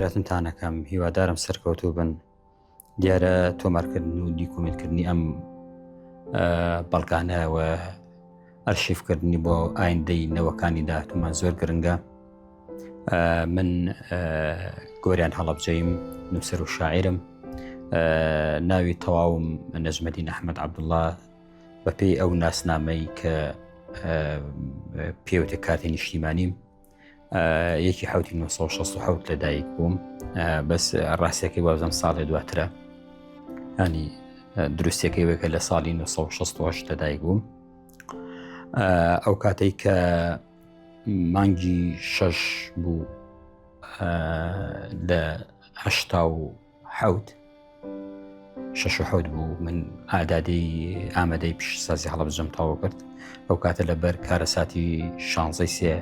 بەخێراتنتانەکەم هیوادارم سەرکەوتوو بن دیارە تۆمارکردن و دیکۆمنتکردنی ئەم بەڵگانە و ئەرشیفکردنی بۆ ئایندەی نەوەکانی داهاتوومان زۆر گرنگە من گۆریان هەڵەبجەیم نووسەر و شاعرم ناوی تەواوم نەجمەدین ئەحمد عەبدوڵڵا بەپێی ئەو ناسنامەی کە پێوتە کارتی نیشتیمانیم یەکی حوتی 1967 لەدایک بووم بەس ڕاستەکەی وازم ساڵێ دواترە ینی دروستەکەی وەکە لە ساڵی 1968 لەدایک بووم ئەو کاتێک کە مانگی شەش بوو لە هەشتا و حەوت شەش و حەوت بوو من ئادادی ئامادەی پیشسازی هەڵەبجەم تەواو کرد ئەو کاتە لەبەر کارەساتی شانزەی سێ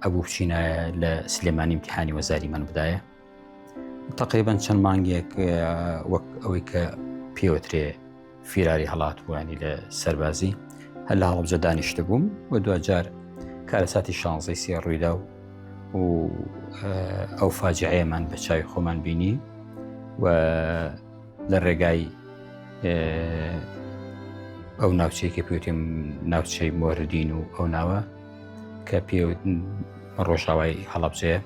ئەبوو بچینایە لە سلێمانی امتحانی وەزاری من بدایە تقریبا چەند مانگێک وەک ئەوەی کە پێوترێ فیراری هەڵاتوانی لە سەربازی هەر لە هەڵەبجە دانیشتبووم و دوجار کارەساتی شانزەی سێ ڕوویدا و و ئەو فاجعەیەمان بە چاوی خۆمان بینی و لە ڕێگای ئەو ناوچەیە کە پێوتیم ناوچەی مۆردین و ئەو ناوە کە پێ ڕۆژاوای هەڵەبجەیە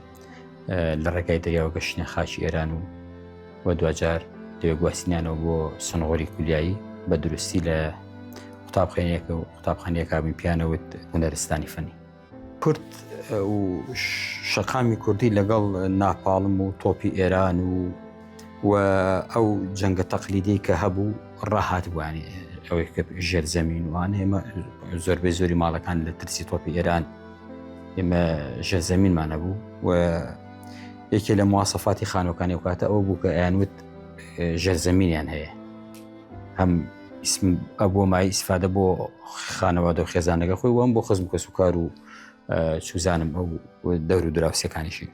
لە ڕێگای دەریاوە گەشتنە خاکی ئێران و و دواجار لەوێ گواستنیانەوە بۆ سنغۆری کولیایی بە دروستی لە قوتابخێنێکە و قوتابخانەیەکە بووین پیانەوت هونەرستانی فەنی. کورد و شەقامی کوردی لەگەڵ ناپاڵم و تۆپی ئێران و و ئەو جەنگە تەقلیدی کە هەبوو ڕاهات بووانی ئەوەی کە ژێر زەمین وان ئێمە زۆربەی زۆری ماڵەکان لە ترسی تۆپی ئێران ئێمە ژێر زەمینمان هەبوو و یەکێ لە موواسەفاتی خانوەکانی و کاتە ئەو بوو کە ئەیانوت ژێر زەمینیان هەیە هەم ئەبووە مای ئیسفادە بۆ خانەوادە و خێزانەکە خۆی وەم بۆ خزم کەس و کار و چوزانم ئەو دەور و دراوسەکانیشی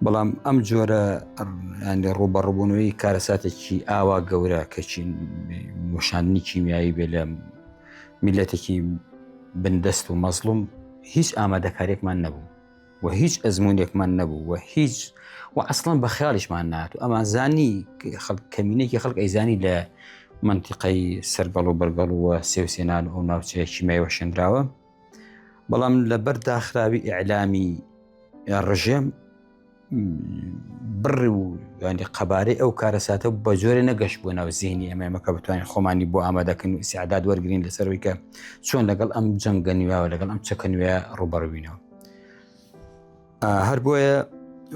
بەڵام ئەم جۆرە ینی ڕوبەڕبوونەوەی کارەساتێکی ئاوا گەورە کە وەشاندنی کیمیایی بێ لە میلەتێکی بندەست و مەزڵوم هیچ ئامادەکارێکمان نەبوو و هیچ ئەزمونێکمان نەبوو و هیچ و ئەسڵەن بە خیاڵیشمان نات و ئەمان زانی خەڵک کەمینێکی خەڵک ئەیزانی لە منتیقەی سەرگەڵ و بەرگەڵ و سێوسێنان و ناوچەیە کیمیای وەشێنراوە بەڵام لەبەر داخراوی ئیعلامی ڕژێم بڕ و ینی قەبارەی ئەو کارەساتە بە جۆرە نەگەشت بۆ ناو زیهنی ئەمە ئێمە کە بتوانین خۆمانی بۆ ئامادەکەن و ئیسعداد وەرگین لەسەرەوەی کە چۆن لەگەڵ ئەم جەنگە نوێوە لەگەڵ ئەم چەکە نوێ ڕوبەڕوینەوە هەر بۆیە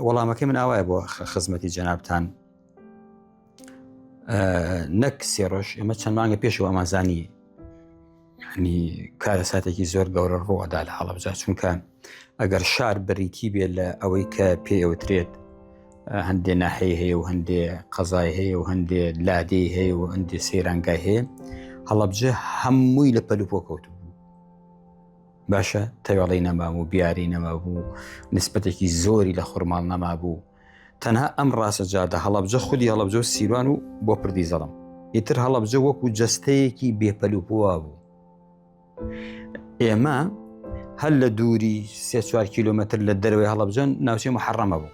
وەڵامەکەی من ئاوایە بۆ خزمەتی جەنابتان نەک سێ ڕۆژ ئێمە چەند مانگە پێشەوە ئەمازانی ینی کارەساتێکی زۆر گەورە ڕوئەدا لە هەڵەبجە چونکە ئەگەر شار بریتی بێت لە ئەوەی کە پێ ئەوترێت هەندێ ناحەی هەیە و هەندێ قەزای هەیە و هەندێ لادێی هەیە و هەندێ سەیرانگای هەیە هەڵەبجە هەمووی لە پەلوپۆ کەوت بوو باشە تەوێڵی نەمابوو بیاری نەمابوو نسبەتێکی زۆری لە خورماڵ نەمابوو تەنها ئەم ڕاستە جادە هەڵەبجە خودی هەڵەبجە و سیروان و بۆ پردی زەڵم ئیتر هەڵەبجە وەکو جەستەیەکی بێپەلوپۆوا بوو ئێمە هەر لە دووری سێ چوار کیلۆمەتر لە دەرەوەی هەڵەبجە ناوچەی محەڕەمە بوو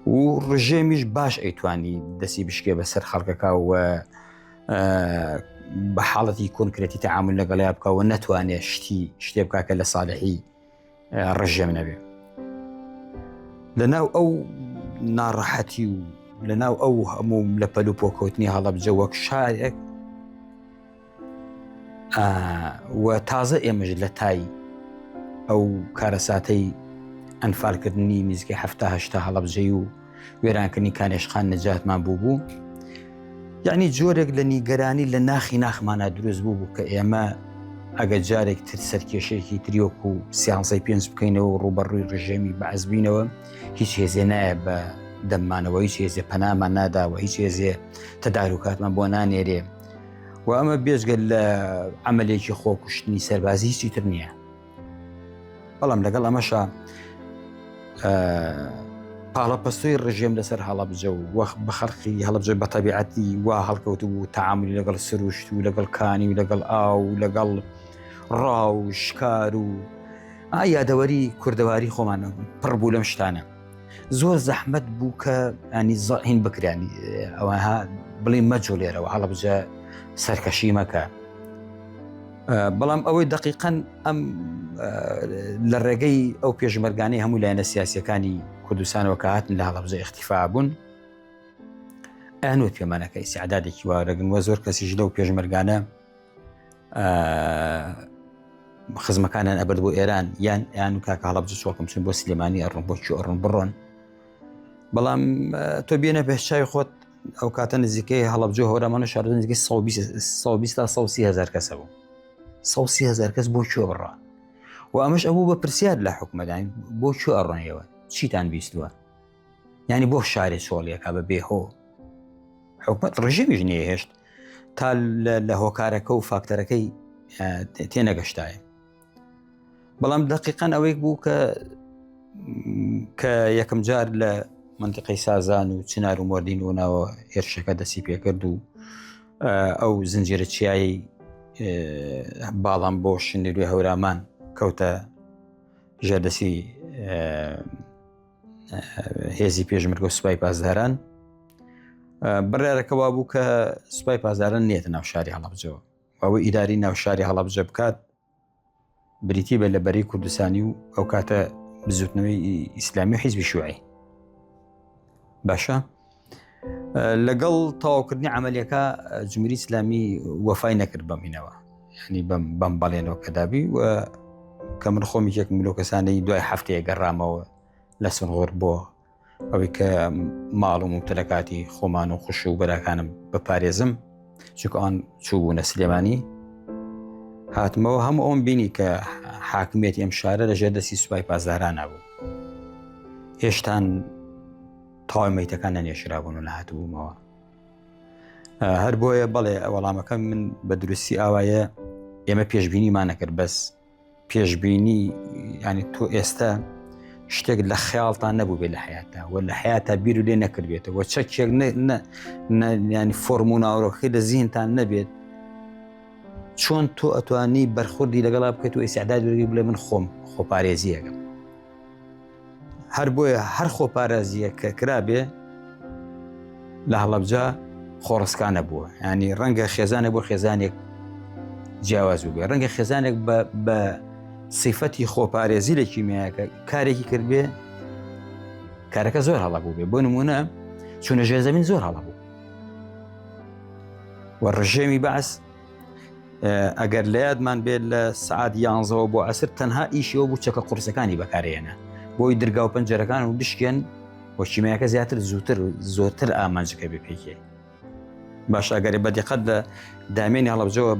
و ڕژێمیش باش ئەیتوانی دەسی بشکێ بەسەر خەڵکەکە و بە حاڵەتی کۆنکرێتی تەعامل لەگەڵیا بکە و نەتوانێت شتی شتێ بکە کە لە ساڵحی ڕژێم نەبێ لە ناو ئەو ناڕەحەتی و لە ناو ئەو هەموو لە پەل و پۆکەوتنی هەڵەبجە وەک شارێک و تازە ئێمەش لە تای ئەو کارەساتەی ئەنفالکردنی نزیکەی هەشتا هەڵەبجەی و وێرانکردنی کانێشخان نەجاتمان بوو بوو یعنی جۆرێک لە نیگەرانی لە ناخی ناخمانە دروست بوو بوو کە ئێمە ئەگە جارێک تر سەرکێشێکی تریۆک و سیانزەی پێنج بکەینەوە و ڕوبەڕووی ڕژێمی بەعزبینەوە هیچ هێزێ نایە بە دەممانەوە هیچ هێزێ پەنامان ناداوە هیچ هێزێ تەداروکاتمان بۆ نانێرێ و ئەمە بێجگە لە عملێکی خۆکوشتنی سەربازی هیچی تر نییە بەڵام لەگەڵ ئەمەشا پاڵەپەستۆی ڕژێم لەسەر هەڵەبجە و وەخت بە خەڵقی هەڵەبجە بە تەبیعەتی وا هەڵکەوت بوو تەعاملی لەگەڵ سروشت و لەگەڵ کانی و لەگەڵ ئاو و لەگەڵ ڕا و شکار و ئا یادەوەری کوردەواری خۆمان پڕ بوو لەم شتانە. زۆر زەحمت بوو کە ینی زەهین بکرانی ئەوها بڵێ مەجۆلێرەوە هەڵبجە سەرکەشی مەکە بەڵام ئەوەی دقیقەن ئەم لە ڕێگەی ئەو پێشمەرگانەی هەموو لایەنە سیاسەکانی کوردستانەوە کە هاتن لە هەڵبجە اختیفا بوون ئەیانوت پێمانەکە ئیسعدادێکی وارەگن وە زۆر کەسیش لەو پێشمەرگانە خزمەکانیان ئەبرد بۆ ئێران یان یان و کاکە هەڵبجە چۆکم چون بۆ سلێمانی ئەڕۆن بۆ کوێ ئەڕۆن بڕۆن بەڵام تۆ بێنە پێشچوی خۆت ئەو کاتە نزیکەی هەڵبجە هۆرامانە شار نزیکەی 120 تا 130 هزار کەسە بوو 130 هزار کەس بۆ کوێ بڕە و ئەمەش ئەبوو بە پرسیار لە حکومەدان بۆ کوێ ئەڕۆنەوە چیتان بیستووە یعنی بۆ شارێ چۆڵیەکە بە بێهۆ حکومت ڕژێمیش نەیهێشت تا لە هۆکارەکە و فاکتەرەکەی تێنەگەشتایە بەڵام دقیقان ئەوەیەک بوو کە کە یەکەم جار لە منتیقی سازان و چنار و مۆردین و ناوە هێرشەکە دەسی پێکرد و ئەو زنجیرە چیایی باڵام بۆ شنیروی هەورامان کەوتە ژێردەسی هێزی پێشمەرگە و سوپای پاسداران بڕیارەکە وا بوو کە سوپای پاسداران نێتە ناو شاری هەڵەبجەوە ئەوە ئیداری ناو شاری هەڵەبجە بکات بریتی بە لە بەری کوردستانی و ئەو کاتە بزوتنەوەی ئیسلامی و حیزبی شوعی باشە لەگەڵ تەواوکردنی عملیەکە جمهوری ئیسلامی وەفای نەکرد بەمینەوە ینی بەم بەم بەڵێنەوە کەدابی و کە من خۆم یەکێک ملۆ کەسانی دوای هەفتەیە گەڕامەوە لە سنغۆر بۆ ئەوەی کە ماڵ و ممتەلەکاتی خۆمان و خوش و بەراکانم بپارێزم چونکە ئەوان چوو بوونە سلێمانی هاتمەوە هەموو ئەوم بینی کە حاکمیەتی ئەم شارە لەژێر دەستی سوپای پاسدارانە بوو هێشتان تەواوی مەیتەکان نەنێشرابوون و نەهاتبوومەوە هەر بۆیە بەڵێ وەڵامەکە من بە دروستی ئاوایە ئێمە پێشببینیمان نەکرد بەس پێشببینی ینی تۆ ئێستا شتێک لە خەیاڵتان نەبوو بێ لە حیاتا و لە حیاتا بیر و لێ نەکردبێتەوە چەکێک ینی فۆرم و ناوەڕۆکەی لە زیهنتان نەبێت چۆن تۆ ئەتوانی بەرخوردی لەگەڵا بکەیت و ئیسعداد وەرگری بڵێ من خۆم خۆپارێزیەکەم هەر بۆیە هەر خۆپارێزییەک کە کرابێ لە هەڵەبجە خۆڕسکانە بووە ینی ڕەنگە خێزانێک بۆ خێزانێک جیاواز بێ ڕەنگە خێزانێک بە سیفەتی خۆپارێزی لە کیمیایەکە کارێکی کردبێ کارەکە زۆر هەڵە بوو بێ بۆ نمونە چوونە ژێرزەمین زۆر هەڵە بوو و ڕژێمی بەعس ئەگەر لە یادمان بێت لە سعات یانزەوە بۆ ئەسر تەنها ئیشیەوە بوو چەکە قورسەکانی بەکارێنە بۆی درگا و پەنجەرەکان و بشکێن و کیمیاکە زیاتر زووتر زۆرتر ئامانجەکە بێ پێکێ باش ئەگەر بە دیقەت لە دامێنی هەڵەبجەوە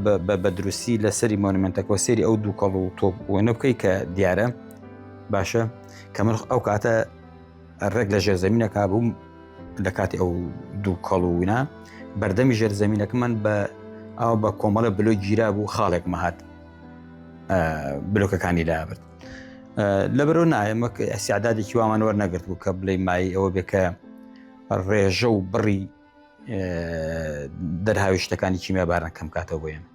بە دروستی لەسەری مۆنمنتەکەەوە سێری ئەو دووکەڵ و تۆپ وێنە بکەی کە دیارە باشە کە من ئەو کاتە ڕێک لە ژێرزەمینەکە بووم لە کاتی ئەو دوو کەڵ و وینا بەردەمی ژێرزەمینەکەمان بە ئەو بە کۆمەڵە بلۆ گیرا بوو خاڵێک مەهات بلۆکەکانی لابرد لەبەرەوە نایەمە ئەسیعدادێکی وامان وەرنەگرت بوو کە بڵێ مای ئەوە بێ کە ڕێژە و بڕی دەرهاویشتەکانی کیمیا باران کەم کاتەوە بۆ ئێمە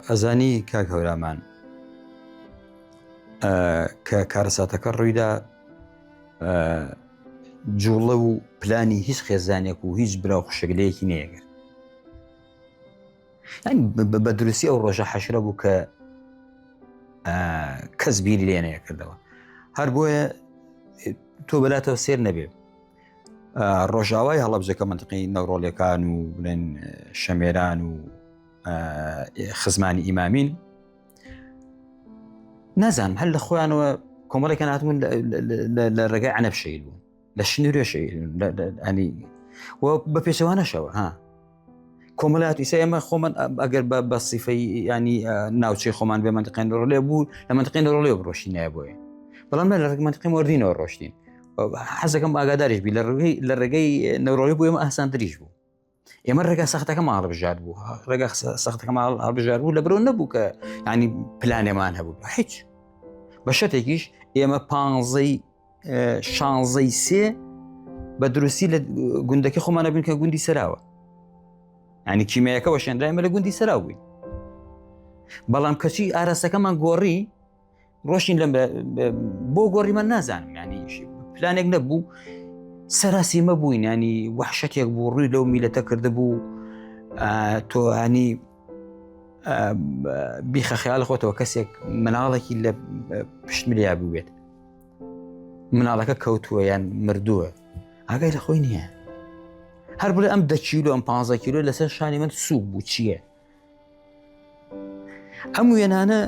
ئەزانی کاک هەورامان کە کارەساتەکە ڕوویدا جوڵە و پلانی هیچ خێزانێک و هیچ برا و خوشک لەیەکی نەیەگرت بە دروستی ئەو ڕۆژە حەشرە بوو کە کەس بیری لێ نەیەکردەوە هەر بۆیە تۆ بەلاتەوە سێر نەبێ ڕۆژاوای هەڵەبجەکە منتقی نەورۆڵەکان و بڵێن شەمێران و خزمانی ئیمامین نازانم هەر لە خۆیانەوە کۆمەڵێکیان هاتبوون لە ڕێگای عەنەب شەهید بوون لە شنورێ شەهید ئەنی و بە پێچەوانەشەوە ها کۆمەڵات ئیسا ئێمە خۆمان ئەگەر بە بە سیفەی ینی ناوچەی خۆمان بێ منتقین ڕۆلێ بوو لە منتقین ڕۆلێ بڕۆشتی نایە بۆیە بەڵام لە منتقی مۆردینەوە ڕۆشتین حەزەکەم ئاگاداریش بی لە ڕێگەی لە ڕێگەی نەورۆڵی بۆ ئێمە ئاسانتریش بوو ئێمە ڕێگا سەختەکەمان هەڵبژارد بوو ڕێگا سەختەکەمان هەڵبژارد بوو لە برۆ نەبوو کە ینی پلانێمان هەبوو هیچ بە شەتێکیش ئێمە پانزەی شانزەی سێ بە دروستی لە گوندەکە خۆمانە بین کە گوندی سەراوە ینی کیمەیەکە وەشێنرا ئێمە لە گوندی سەراو بووین بەڵام کەچی ئاراستەکەمان گۆڕی. ڕۆشین لەم بۆ گۆڕیمان نازانم ینی پلانێک نەبوو سەراسی مەبووین ینی وحشتێک بوو ڕووی لەو میلەتە کردبوو تۆ ینی بیخە خیال خۆتەوە کەسێک مناڵێکی لە پشت ملیا بووێت مناڵەکە کەوتووە یان مردووە ئاگای لە خۆی نییە هەر بڵێ ئەم دە کیلۆ ئەم پ کیلۆ لەسەر شانی من سوک بوو چییە ئەم وێنانە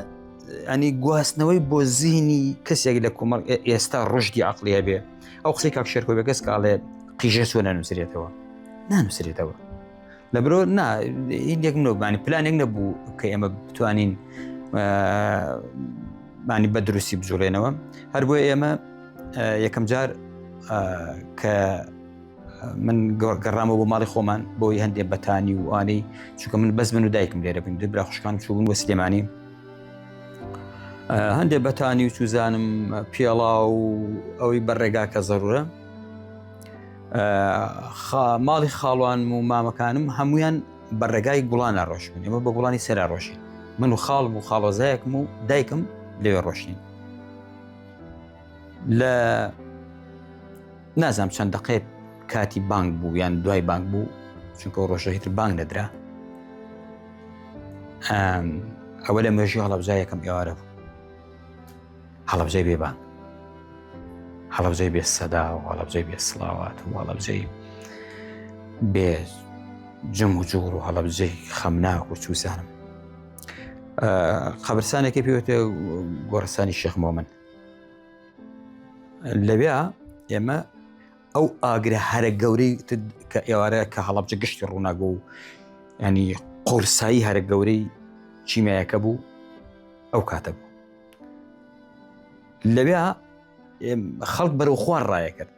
ینی گواستنەوەی بۆ زیهنی کەسێک لە کۆمەڵ ئێستا ڕژدی عقلیە بێ ئەو قسەی کاک شێرکۆ بێکەس کاڵێ قیژە چۆن نانووسرێتەوە نانووسرێتەوە لە برۆ نا هیندێک منۆبانی پلانێک نەبوو کە ئێمە بتوانین مانی بە دروستی بجوڵێنەوە هەر بۆ ئێمە یەکەم جار کە من گەڕامەوە بۆ ماڵی خۆمان بۆی هەندێک بەتانی و ئانی چونکە من بەس من و دایکم لێرە بووین برا خوشکان چوون بۆ سلێمانی هەندێک بەتانی و چوزانم پێڵا و ئەوەی بە ڕێگا کە زەرورە ماڵی خاڵوانم و مامەکانم هەمویان بە ڕێگای گوڵانە ڕۆشتن ئێمە بە گوڵانی سەرا ڕۆشین من و خاڵم و خاڵۆزایەکم و دایکم لەوێ ڕۆشتین لە نازانم چەند دقەیە کاتی بانگ بوو یان دوای بانگ بوو چونکە ڕۆژە هیتر بانگ نەدرا ئەوە لە مێژی هەڵەبجا یەکەم ئێوارە بوو هەڵەبجەی بێ بانگ هەڵەبجەی بێ سەدا و هەڵەبجەی بێ سڵاوات و هەڵەبجەی بێ جم و جوڵ و هەڵەبجەی خەمناک و چوسانم قەبرسانێکی پێوتە گۆڕستانی شێخ مۆمن لەوێ ئێمە ئەو ئاگرە هەرە گەورەی کە ئێوارە کە هەڵەبجە گشتی ڕووناگۆ و ینی قورسایی هەرە گەورەی چیمایەکە بوو ئەو کاتە بوو لەوێ خەڵک بەرەو خوار ڕایە کرد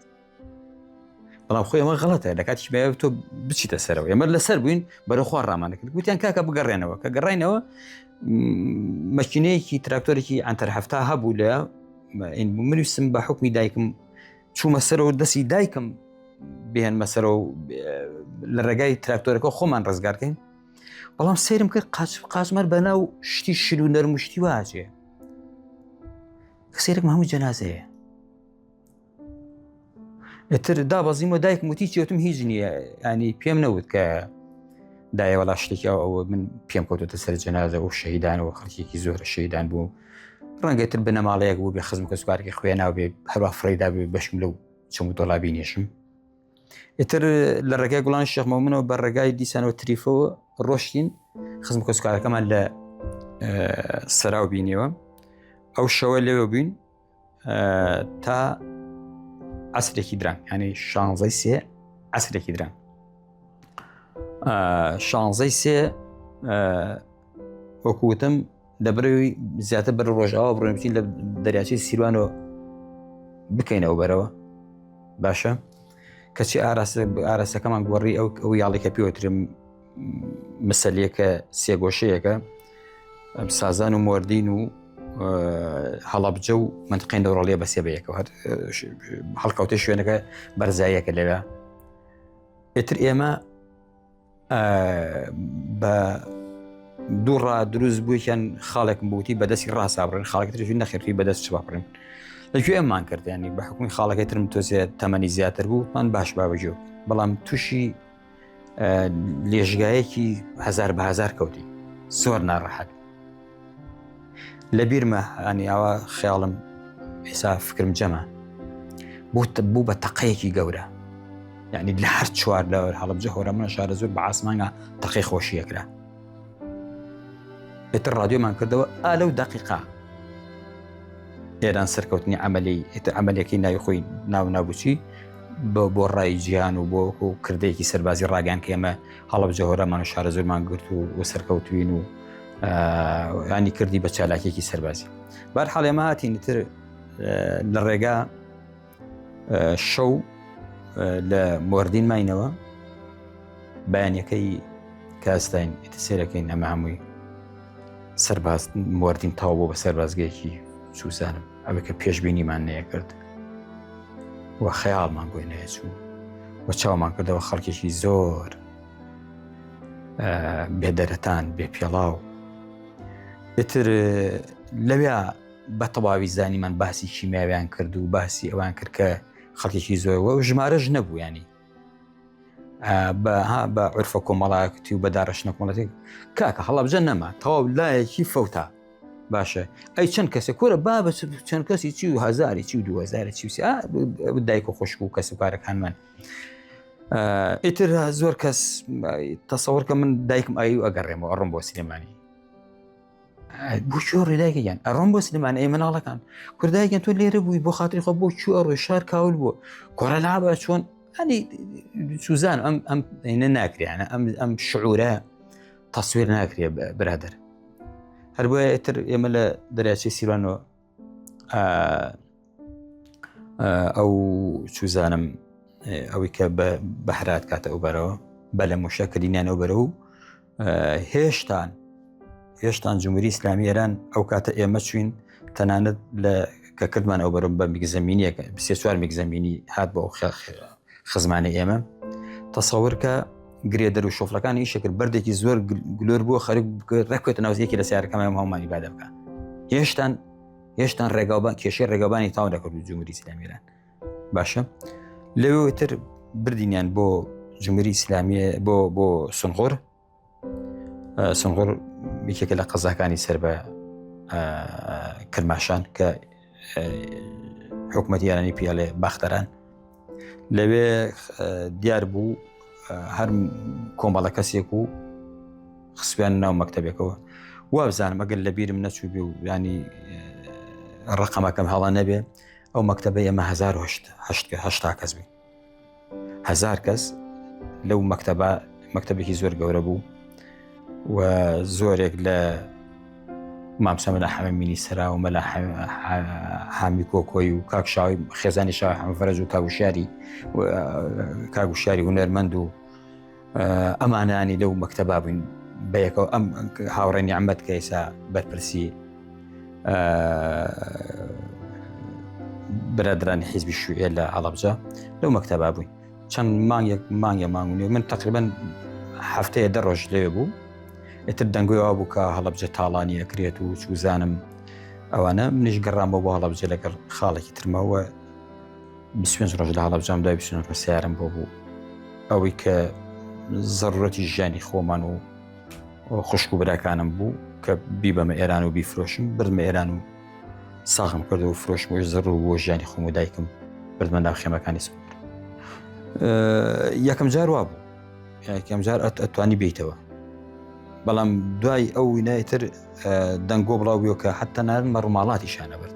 بەڵام خۆی ئەمە غەڵەتە لە کاتی بە تۆ بچیتە سەرەوە ئێمە لەسەر بووین بەرە خوار ڕامانە کرد گوتیان کاکە بگەڕێنەوە کە گەڕینەوە مەکینەیەکی تراکتۆرێکی ئەتەر هەفتا هەبوو لە منویسم بە حکمی دایکم چوومە سەرەوە دەستی دایکم بهێنمە سەرەوە لە ڕێگای تراکتۆرەکە خۆمان ڕزگارکەین بەڵام سەیرم کرد قاچ قاچمەر بەناو شتی شل و نەرم و شتی واچێ سەیرم هەموو جەنازەیە ئیتر دابەزیم و دایکم وتی چێتم هیچ نییە ینی پێم نەوت کە دایە وەڵا شتێکی ئەو ئەوە من پێم کەوتۆتە سەر جەنازە و شەهیدانەوە خەڵکێکی زۆر شەیدان بوو ڕەنگە تر بنەماڵەیەک بوو بێ خزم کەسوکارێکی خوێناو بێ هەروە فڕێدا بێ بەشم لەو چەم و دۆڵابی نێشم ئیتر لە ڕێگای گوڵان شێخ مۆمنەوە بە ڕێگای دیسانەوە تریفەوە ڕۆشتین خزم کەسوکارەکەمان لە سەراو بینیەوە ئەو شەوە لەوێ بووین تا عسرێکی درەنگ ینی شانزەی سێ عسرێکی درەنگ شانزەی سێ وەکوتم دەبرەوی زیاتر بەر ڕۆژاوا بڕۆین بچین لە دەریاچەی سیروانەوە بکەینەوە بەرەوە باشە کەچی ئاراستەکەمان گۆڕی ئەو ئەو یاڵی کە پێوترم مسەلیەکە سێگۆشەیەکە سازان و مۆردین و هەڵەبجە و منتقین دەوڕڵیە بەسێ بەیەکەوە هەر هەڵکەوتە شوێنەکە بەرزاییەکە لەوێ ئێتر ئێمە بە دوو ڕا دروست بوویان خاڵێکم بوتی بەدەستی ڕاستا بڕن خاڵێک ترژی نەخێرتی بەدەست چ بڕن لەکوێ ئەممان کرد ینی بە حکومی خاڵەکەی ترم تۆزێ تەمەنی زیاتر بوو من باش بابەجۆ بەڵام تووشی لێژگایەکی هزار بە هزار کەوتی زۆر ناڕەحەت لە بیرمە ئەنی ئاوا خەیاڵم ئێسا فکرم جەمە بوو بوو بە تەقەیەکی گەورە یعنی لە هەر چوار لەوەر هەڵبجە هۆرەمە شارە زۆر بە ئاسمانگا تەقی خۆشیەکرا ئێتر ڕادیۆمان کردەوە ئا لەو دقیقا ئێران سەرکەوتنی عملی ئێتر عملەکەی ناوی خۆی ناو نابووچی بۆ بۆ ڕای جیهان و بۆ وەکو کردەیەکی سەربازی ڕاگەیان کە ئێمە هەڵەبجە هۆرامان و شارەزوورمان گرت و و سەرکەوتوین و ینی کردی بە چالاکێکی سەربازی بار حاڵ ئێمە هاتین تر لە ڕێگا شەو لە مۆردین ماینەوە بەیانەکەی کاستین ئیتر سێرەکەین ئەمە هەمووی سەرباز مۆردین تاو بۆ بە سەربازگەیەکی سوزانم ئەوە کە پێشببینیمان نەیەکرد و خەیاڵمان بۆی نەیەچوو و چاومان کردەوە خەڵکێکی زۆر بێدەرەتان بێ پێڵاو ئتر لەویا. بە تەواوی زانیمان باسی کیمیاویان کرد و باسی ئەوان کرد کە خەڵکێکی زۆر و ژمارەش نەبوو ینی بە عرفە کۆمەڵایەتی و بە داڕشتنە کۆمەڵەتی کاکە هەڵەبجە نەما تەواو لایەکی فەوتا باشە ئەی چەند کەسە کورە با بە چەند کەسی چی و هزاری چی و دوهزار چی و دایک و خوشک و کەس و کارەکانمان ئیتر زۆر کەس تەسەوەر کە من دایکم ئای و ئەگەڕێمەوە ئەڕۆم بۆ سلێمانی بۆ چۆ ڕێدایکە گیان ئەڕۆم بۆ سلێمانی ئەی مناڵەکان کوردایکەن تۆ لێرە بووی بۆ خااتری خۆ بۆ چوو ئەڕۆی شار کاول بوو کۆرە لابە چۆن ئەنی سوزان ئەم ئەم نە ناکرێنە ئەم ئەم شعورە تەسویر ناکرێ برادر هەر بۆیە ئیتر ئێمە لە دەریاچەی سیروانەوە ئەو چوزانم ئەوەی کە بە بەهرات کاتە ئەو بەرەوە بە لە موشە کردینیان ئەو بەرە و هێشتان هێشتان جمهوری ئیسلامی ئێران ئەو کاتە ئێمە چوین تەنانەت لە کە کردمان ئەو بەرم بە میگزەمینیەکە سێ چوار میگزەمینی هات بۆ خزمانی ئێمە تەسەور کە گرێدەر و شۆفڵەکانی ئیشە کرد بەردێکی زۆر گلۆر بووە خەریک ڕێکوێتە ناوزیەکی لە سیارەکەمان هەمومانی بادە بکە هێشتان هێشتان ڕێگاوبان کێشەی ڕێگەبانی تاو دەکرد و جمهوری ئیسلامی ئێران باشە لەوێ تر بردینیان بۆ جمهوری ئیسلامی بۆ بۆ سنغۆر سنغۆر یەکێکە لە قەزاکانی سەر بە کرماشان کە حکوومەتی ئێرانی پیاڵێ باختەران لەوێ دیار بوو هەر کۆمەڵە کەسێک و خسویان ناو مەکتتەبێکەوە وابزانم ئەگەر لە بیرم نەچوو بێ و ینی ڕقەمەکەم هەڵا نەبێ ئەو مەکتتەبە ئێمە 1970 کەس بووین هزار کەس لەو مەکتتەبە مەکتتەبێکی زۆر گەورە بوو و زۆرێک لە مامسە مەلا حەمەمینی سەرا و مەلا حامی کۆکۆی و کاک شاوی خێزانی شاوی حەمەفەرەج و کاگوشیاری کاگوشیاری هونەرمەند و ئەمانانی لەو مەکتەبا بووین بەیەکەوە ئەم هاوڕێ نیعممەد کە ئێسا بەرپرسی برادرانی حیزبی شوێ لە هەڵەبجە لەو مەکتەبا بووین چەند مانگێک مانگە مانگ و من تقریبا هەفتەیە دە ڕۆژ لەوێ بوو ئیتر دەنگۆی وا بوو کە هەڵەبجە تاڵانی ئەکرێت و چوزانم ئەوانە منیش گەڕامەوە بۆ هەڵەبجە لەگەڵ خاڵێکی ترمەوە 25 ڕۆژ لە هەڵەبجام دوای 25 ڕۆژ سیارم بۆ بوو ئەوەی کە زەڕورەتی ژیانی خۆمان و خوشک و براکانم بوو کە بیبەمە ئێران و بیفرۆشم بردمە ئێران و ساغم کرد و فرۆشمەوەی زەڕ و بۆ ژیانی خۆم و دایکم بردمە ناو خێمەکانی سنوور یەکەم جار وا بوو یەکەم جار ئەتوانی بیتەوە بەڵام دوای ئەو وینایتر دەنگۆ بڵاو بووە کە حتا نارن مەڕماڵاتیشانە برد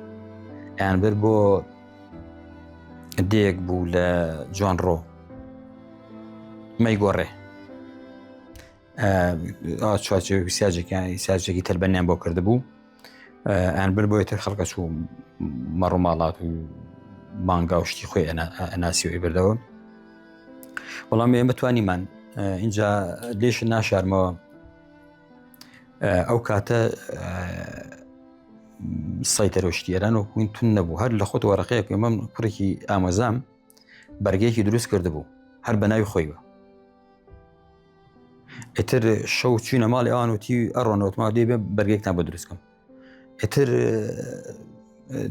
ئەیان بر بۆ دێک بوو لە جوانڕۆ مەیگۆڕێ چوارچێوەی سیاجێکیان سیاجێکی تەربەنیان بۆ کردبوو ئەیان بر بۆیە تر خەڵکە چوو مەڕ و ماڵات و مانگا و شتی خۆی ئەناسی و بردەوە بەڵام ئێمە توانیمان اینجا لێش ناشارمەوە ئەو کاتە سایتەرۆشتی ئێران و کوین تون نەبوو هەر لە خۆت وەرەقەیەک ئێمە کوڕێکی ئامۆزام بەرگێکی دروست کردبوو هەر بە ناوی خۆیوە ئیتر شەو چوینە ماڵی ئەوان وتی ئەڕۆنەوەتما دێ بێ بەرگێکتان بۆ دروستکەم ئیتر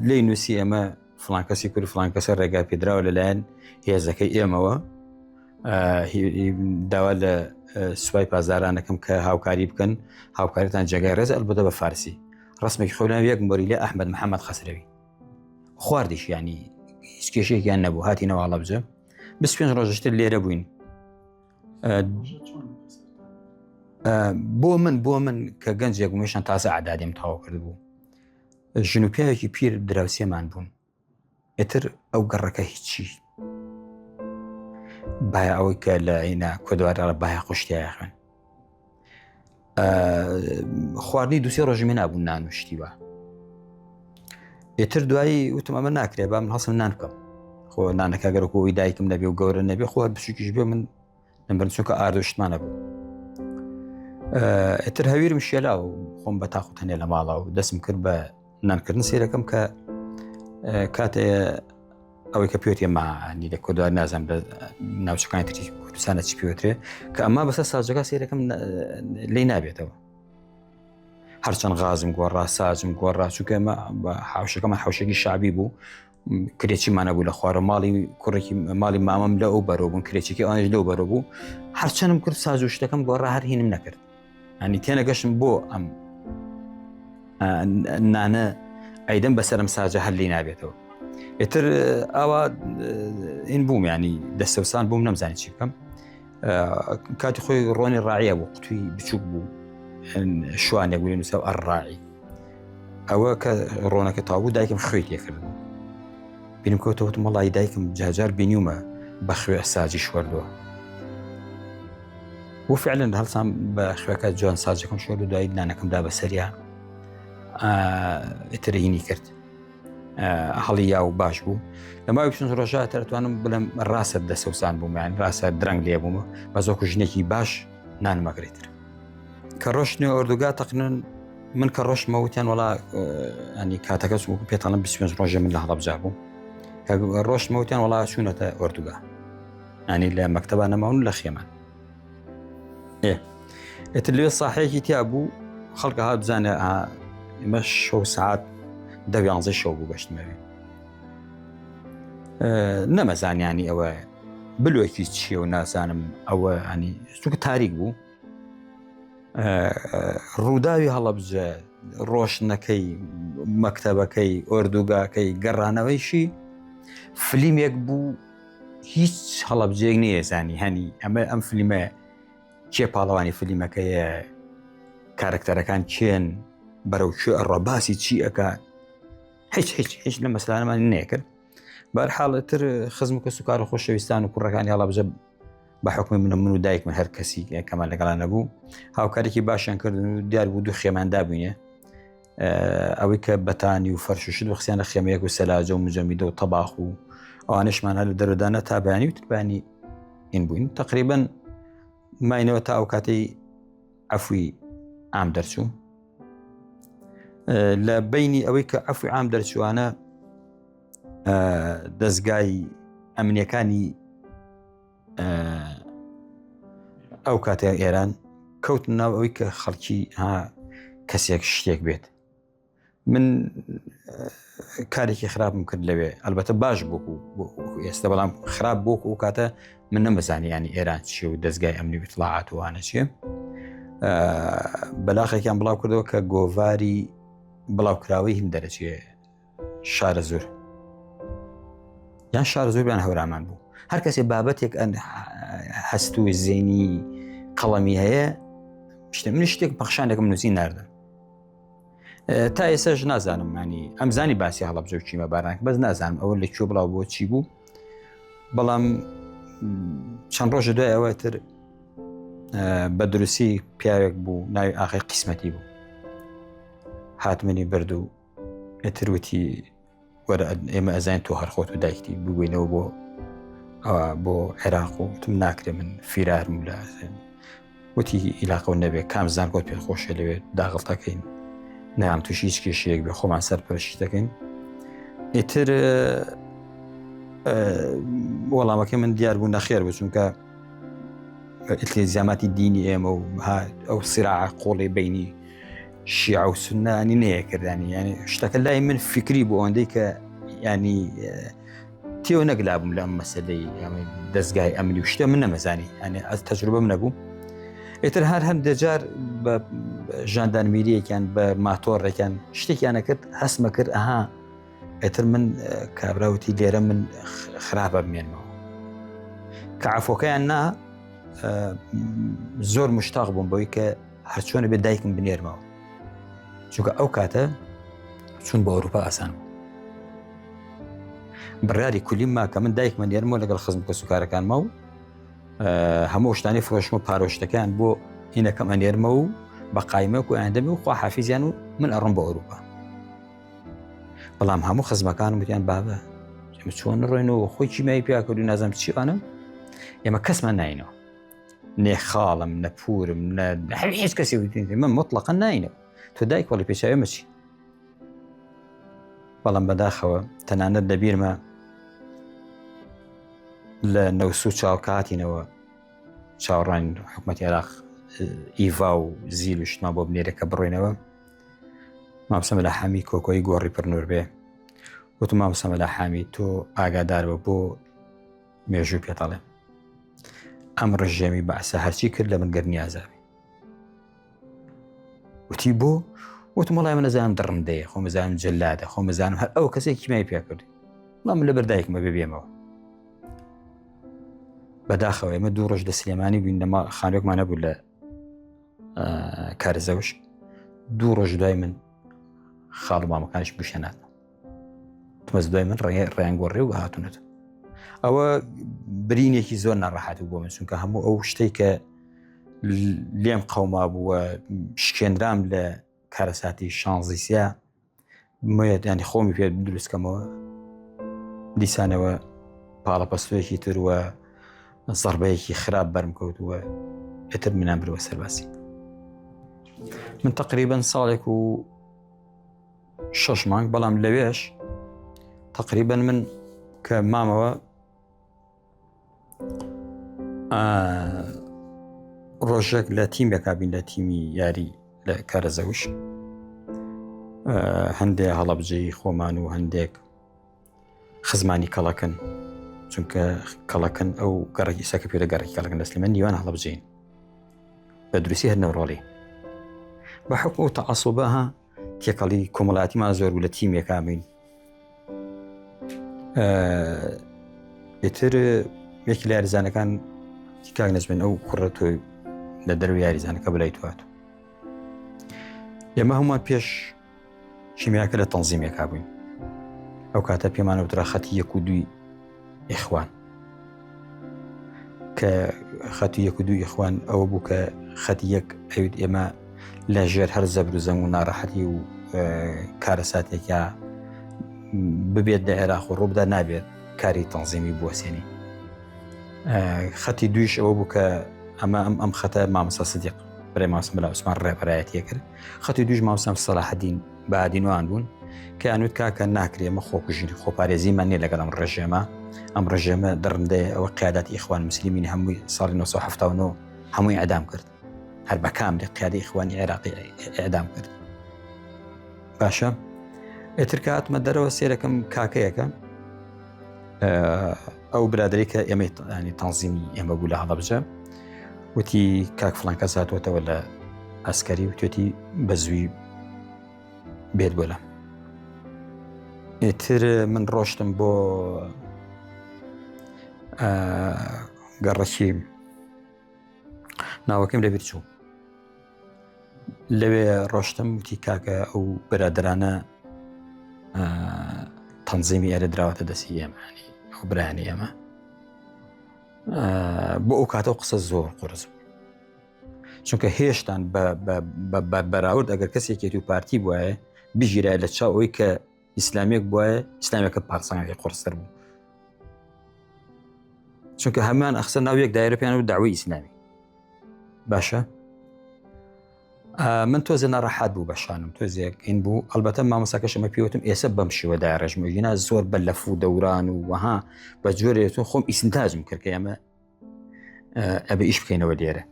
لی نووسی ئێمە فلان کەسی کوری فلان کەسە ڕێگا پێدراوە لەلایەن هێزەکەی ئێمەوە داوا لە سوپای پاسدارانەکەم کە هاوکاری بکەن هاوکاریتان جێگای ڕێز ئەلبەتە بە فارسی ڕسمێکی خۆیان یەک مۆری لە ئەحمد محەممەد خەسرەوی خواردیش ینی هیچ کێشێکیان نەبوو هاتینەوە هەڵەبجە 25 ڕۆژشتر لێرە بووین بۆ من بۆ من کە گەنجێک بوومیشان تازە ئادادیم تەواو کرد بوو ژن و پیاوێکی پیر دراوسێمان بوون ئێتر ئەو گەڕەکە هیچی باە ئەوەی کە لە ئینا کۆدوارە باە قوشتیایە خوێن خواردنی دوسێ ڕۆژی نابوو نان و شتی وە ئێتر دوایی وتم ئەمە ناکرێ با من هەڵسم نان بکەم خۆ نانەکە گەرەکەوەی دایکم نەبێ و گەورە نەبێ خۆ هەر بچووکیش بێ من نەبن چونکە ئاردۆشتمانە بوو ئێتر هەویرم شێلا و خۆم بە تاق و تەنێ لە ماڵە و دەستم کرد بە نانکردن سیرەکەم کە کاتێ ئەوەی کە پێوتێ مانی لە کۆدوار نازانم لە ناوچەکانی تری کوردستانە چی پێوترێ کە ئەمە بەسەر ساجەکە سیرەکەم لی نابێتەوە. هەرچەند غازم گۆڕا ساجم گۆڕا چونکە ئێمە حوشەکەمان حوشێکی شعبی بوو کرێچیمانە بوو لە خوارە ماڵی کوڕێکی ماڵی مامەم لە ئەو بەرەوە بوون کرێچێکی ئەوانش لەو بەرە بوو هەرچەندم کرد ساز و شتەکەم گۆڕا هەر هینم نەکرد ئەنی تێنەگەشتم بۆ ئەم نانە ئەیدەم بەسەرم ساجە هەر لی نابێتەوە ئێتر ئاوا این بووم ینی دەسەوسان بووم نەمزانی چی بکەم کاتی خۆی ڕۆنی ڕاعە بوو قوتوی بچووک بوو شوانێک بوو نووسە ئەڕاعی ئەوە کە ڕۆنەکە تاوبوو دایکم خوێی تێکرد بوو بینم کەوتەوتم وەڵی دایکم جاجار بینیومە بە خوێ ساجی شوەردووە و فعلا هەڵسام بە خوێکە جوان ساجەکەم شۆرد و دوایی نانەکەم دا بەسەریا ئیترهینی کرد هەڵی یا و باش بوو لە ماوەی پێنج ڕۆژە تەرتوانم بڵێم ڕاستە دەسەوسان بووم یان ڕاستە درەنگ لێ بوومە بە زۆک ژنێکی باش نانمەگرێتر کە ڕۆشتنی ئۆردوگا تەقنن من کە ڕۆشتمە وتیان وڵا ئەنی کاتەکە چوو پێتانم 25 ڕۆژە من لە هەڵەبجا بوو کە ڕۆشتمە وتیان وڵا چوونەتە ئۆردوگا ئەنی لە مەکتەبا نەماون لە خێمان ئێ ئێتر لێ ساحەیەکی تیا بوو خەڵکە هات بزانێ ئێمە شەو سعات دەویانزە شەو بوو گەشتمەوێ نەمەزانیانی ئەوە بلوێکی چییە و نازانم ئەوە ئەنی چونکە تاریک بوو ڕووداوی هەڵەبجە ڕۆشنەکەی مەکتەبەکەی ئۆردوگاکەی گەڕانەوەیشی فلیمێک بوو هیچ هەڵەبجەیەک نەیەزانی هەنی ئەمە ئەم فلیمە کێ پاڵەوانی فلیمەکەیە کارکتەرەکان کێن بەرەو کوێ ئەڕە باسی چی ئەکا هیچ هیچ هیچ لە مەسلانەمان نەکرد بەرحاڵتر خزم و کەس و کار و خۆشەویستان و کوڕەکانی هەڵەبجە بە حکومی منە من و دایک من هەر کەسی کەمان لەگەڵان نەبوو هاوکارێکی باشیان کردن و دیار بوو دوو خێماندا بووینێ ئەوەی کە بەتانی و فەرش و شت بخسیانە خێمەیەک و سەلاجە و مجەمیدە و تەباخ و ئەوانشمان هەر لە دەرەدانە تا بەیانی و تربانی این بووین تقریبا ماینەوە تا ئەو کاتەی عفوی عام دەرچوو لە بینی ئەوەی کە عفوی عام دەرچوانە دەستگای ئەمنیەکانی ئەو کاتە ئێران کەوت ناو ئەوەی کە خەڵکی ها کەسێک شتێک بێت من کارێکی خراپم کرد لەوێ ئەلبەتە باش بوو ئێستا بەڵام خراپ بۆ و کاتە من نەمەزانی ینی ئێران چی و دەستگای ئەمنی اطلاعات وانە چیە بەلاخێکیان بڵاو کردەوە کە گۆڤاری بڵاوکراوەی هیم دەرەچێ شارەزوور یان شارەزوور بیان هەورامان بوو هەر کەسێ بابەتێک هەست و زێنی قەڵەمی هەیە شتە من شتێک پەخشانێکم نووسی ناردم تا ئێسش نازانم مانی ئەمزانی باسی هەڵبجە و کیمە باران بەس نازانم ئەوە لە کوێ بڵاو بۆ چی بوو بەڵام چەند ڕۆژە دوای ئەوە تر بە دروستی پیاوێک بوو ناوی ئاخی قیسمەتی بوو هاتمنی برد و ئیتر وتی وەرە ئێمە ئەزانین تۆ هەر خۆت و دایکتی ببووینەوە بۆ ئەوە بۆ عێراق و وتم ناکرێ من فیرارم لە وتی ئیلاقە و نەبێ کام زانکۆت پێ خۆشە لەوێ داغڵتەکەین نام تووشی هیچ کێشەیەک بێ خۆمان سەرپەرشتی دەکەین ئیتر وەڵامەکەی من دیار بوو نەخێر بوو چونکە ئیلتیزاماتی دینی ئێمە و ئەو سراع قۆڵی بینی شیعە و سوننە ینی نەیەکردانی ینی شتەکە لای من فکری بۆ ئەوەندەی کە ینی تێوە نەگلابووم لە ئەم مەسلەی دەستگای ئەمنی و شتە من نەمەزانی ئەنی ئەز تەجروبەم نەبوو ئیتر هەر هەندێک جار بە ژاندانمیریەکیان بە ماتۆڕێکیان شتێکیانە کرد هەستمە کرد ئەها ئیتر من کابراوتی لێرە من خراپە بمێنمەوە کە عفۆکەیان نا زۆر مشتاق بووم بەوەی کە هەرچۆنە بێت دایکم بنێرمەوە چونکە ئەو کاتە چون بۆ ئەوروپا ئاسان بوو بڕیاری کولیم ما کە من دایکمە نێرمەوە لەگەڵ خزم کە سوکارەکانمە و هەموو شتانی فرۆشم و پارۆشتەکان بۆ هینەکەم ئەنێرمە و بە قایمە و ئەندەمی و خوا حافیزیان و من ئەڕم بۆ ئەوروپا بەڵام هەموو خزمەکانم وتیان بابە ئێمە چۆن ڕۆینەوە خۆی کیمیایی پیا کرد و نازانم چیوانم ئێمە کەسمان ناینەوە نێ خاڵم نە پورم نە هیچ کەسی وتنی من مطلقا ناینەوە تۆ دایک وەڵی پێچاوێ مەچی بەڵام بەداخەوە تەنانەت لەبیرمە لە نەوسو چاوکاتینەوە چاوەڕوان حکوومەت عێراق ئیڤا و زیل و شتمان بۆ بنێرە کە بڕۆینەوە. مامسە مەلا حامی کۆکۆی گۆڕی پڕنور بێ وتم مامۆستا مەلا حامی تۆ ئاگادار بە بۆ مێژوو پێتەڵێم ئەم ڕژێمی بەعسە هەرچی کرد لە من گەر نیازاوی وتی بۆ وتم وڵای من نەزانم دڕندەیە خۆ مزانم جلادە خۆ مزانم هەر ئەو کەسێک کیمای پێ کرد بەڵام لە بەردایکمە بێ بێمەوە بەداخەوە ئێمە دوو ڕۆژ لە سلێمانی بووین لەما خانوێکمان نەبوو لە کارزەوش دوو ڕۆژ دوای من خاڵ و مامەکانش بشێنات تمەز دوای من ڕێیان گۆڕێ و هاتوونەت ئەوە برینێکی زۆر ناڕەحەت بۆ من چونکە هەموو ئەو شتێک کە لێم قەوما بووە شکێنرام لە کارەساتی شانزیسیا مێت ینی خۆمی پێ دروستکەمەوە دیسانەوە پاڵەپەستۆیەکی تر وە زەربەیەکی خراپ بەرم کەوتووە ئێتر منان بروە سەرباسی من تقریبا ساڵێک و شەش مانگ بەڵام لەوێش تقریبا من کە مامەوە ڕۆژێک لە تیمێکا بین لە تیمی یاری لە کارەزەوش هەندێک هەڵەبجەی خۆمان و هەندێک خزمانی کەڵەکن چونکە کەڵەکن ئەو گەڕێکی سەکە پێ لە گەڕێکی کەڵەکن لە سلێمان نیوان هەڵەبجەین بە دروستی هەر نەوڕۆڵی بە حکم و تەعسوبە ها تێکەڵی کۆمەڵاتیمان زۆر بوو لە تیمێکا بین ئیتر یەکی لە یاریزانەکان کاک نەجمن ئەو کوڕە تۆ لە دەرەوە یاریزانەکە بەلای توات ئێمە هەمووان پێش شیمیاکە لە تەنزیمێکا بووین ئەو کاتە پێمانە وترا خەتی یەک و دووی ئیخوان کە خەتی یەک و دوو ئیخوان ئەوە بوو کە خەتی یەک ئەویت ئێمە لە ژێر هەر زەبر و زەنگ و ناڕەحەتی و کارەساتێکیا ببێت لە عێراق و ڕووبدا نابێت کاری تەنزیمی بوەسێنی خەتی دویش ئەوە بوو کە ئەمە ئەم ئەم خەتە مامۆستا سدیق برای مامۆستا مەلا عوسمان ڕێبەرایەتیە کرد خەتی دویش مامۆستا سەلاحەدین بادینوان بوون کە ئەنوت کاکە ناکرێ ئەمە خۆکوژین خۆپارێزیمان نییە لەگەڵ ئەم ڕژێمە ئەم ڕژێمە دڕندەیە ئەوە قیاداتی ئیخوان مسلمین هەمووی ساڵی 1970 هەمووی ئەدام کرد هەر بەکام لە قیادی ئیخوانی عێراقی ئەدام کرد باشە ئێتر کە هاتمە دەرەوە سێرەکەم کاکەیەکە ئەو برادری کە ئێمەی ینی تەنزیمی ئێمە بوو لە هەڵەبجە وتی کاک فڵان کەس هاتووەتەوە لە ئەسکەری وتێتی بە زووی بێت بۆ لەم ئێتر من ڕۆشتم بۆ گەڕەکی ناوەکەم لەبیر چوو لەوێ ڕۆشتم وتی کاکە ئەو برادرانە تەنزیمی ئێرە دراوەتە دەستی ئێمانی ئەو برانی ئێمە بۆ ئەو کاتە و قسە زۆر قرس بوو چونکە هێشتان بەراورد ئەگەر کەسێکێت و پارتی بواە بگیرای لە چاو ئەوی کە ئیسلامیەک بواە ئیسلامیەکە پارسانەکەی قڕسەر بوو چونکە هەمان ئەخسە ناو یەک دایرە پێیان و داوای ئیسلامی باشە من تۆزێ ناڕەحات بوو بە شانم تۆزێک این بوو ئەلبەتە مامۆساکەش ئەمە پێوتم ئێستا بەم شێوە داڕێژم ژینا زۆر بە لەف و دەوران و وەها بە جۆرێتون خۆم ئیسنتاجم کرد کە ئەمە ئەبێ ئیش بکەینەوە لێرە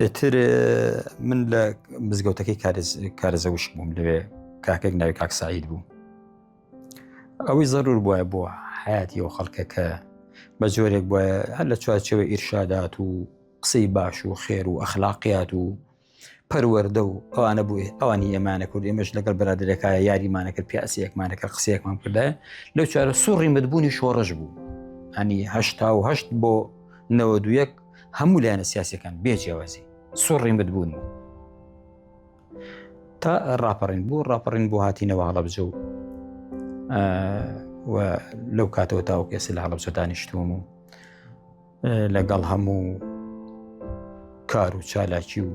ئێتر من لە مزگەوتەکەی کارزەوش بووم لەوێ کاکێک ناوی کاک سعید بوو ئەوەی زەرور بواە بۆ حیاتی ئەو خەڵکە کە بە جۆرێک بواە هەر لە چوارچێوە ئیرشادات و قسەی باش و خێر و ئەخلاقیات و پەروەردە و ئەوانە بوو ئەوانی ئێمانە کرد ئێمەش لەگەڵ برادەرەکە یاریمانە کرد پیاسەیەکمانە کرد قسەیەکمان کردایە لەو چارە سوڕی مدبوونی شۆڕش بوو هەنی 88 بۆ 91 هەموو لایەنە سیاسەکان بێ جیاوازی سوڕی مدبوون بوو تا ڕاپەڕین بوو ڕاپەڕین بۆ هاتینەوە هەڵەبجە و و لەو کاتەوە تاوەکو ئێستا لە هەڵەبجە دانیشتوم و لەگەڵ هەموو کار و چالاکی و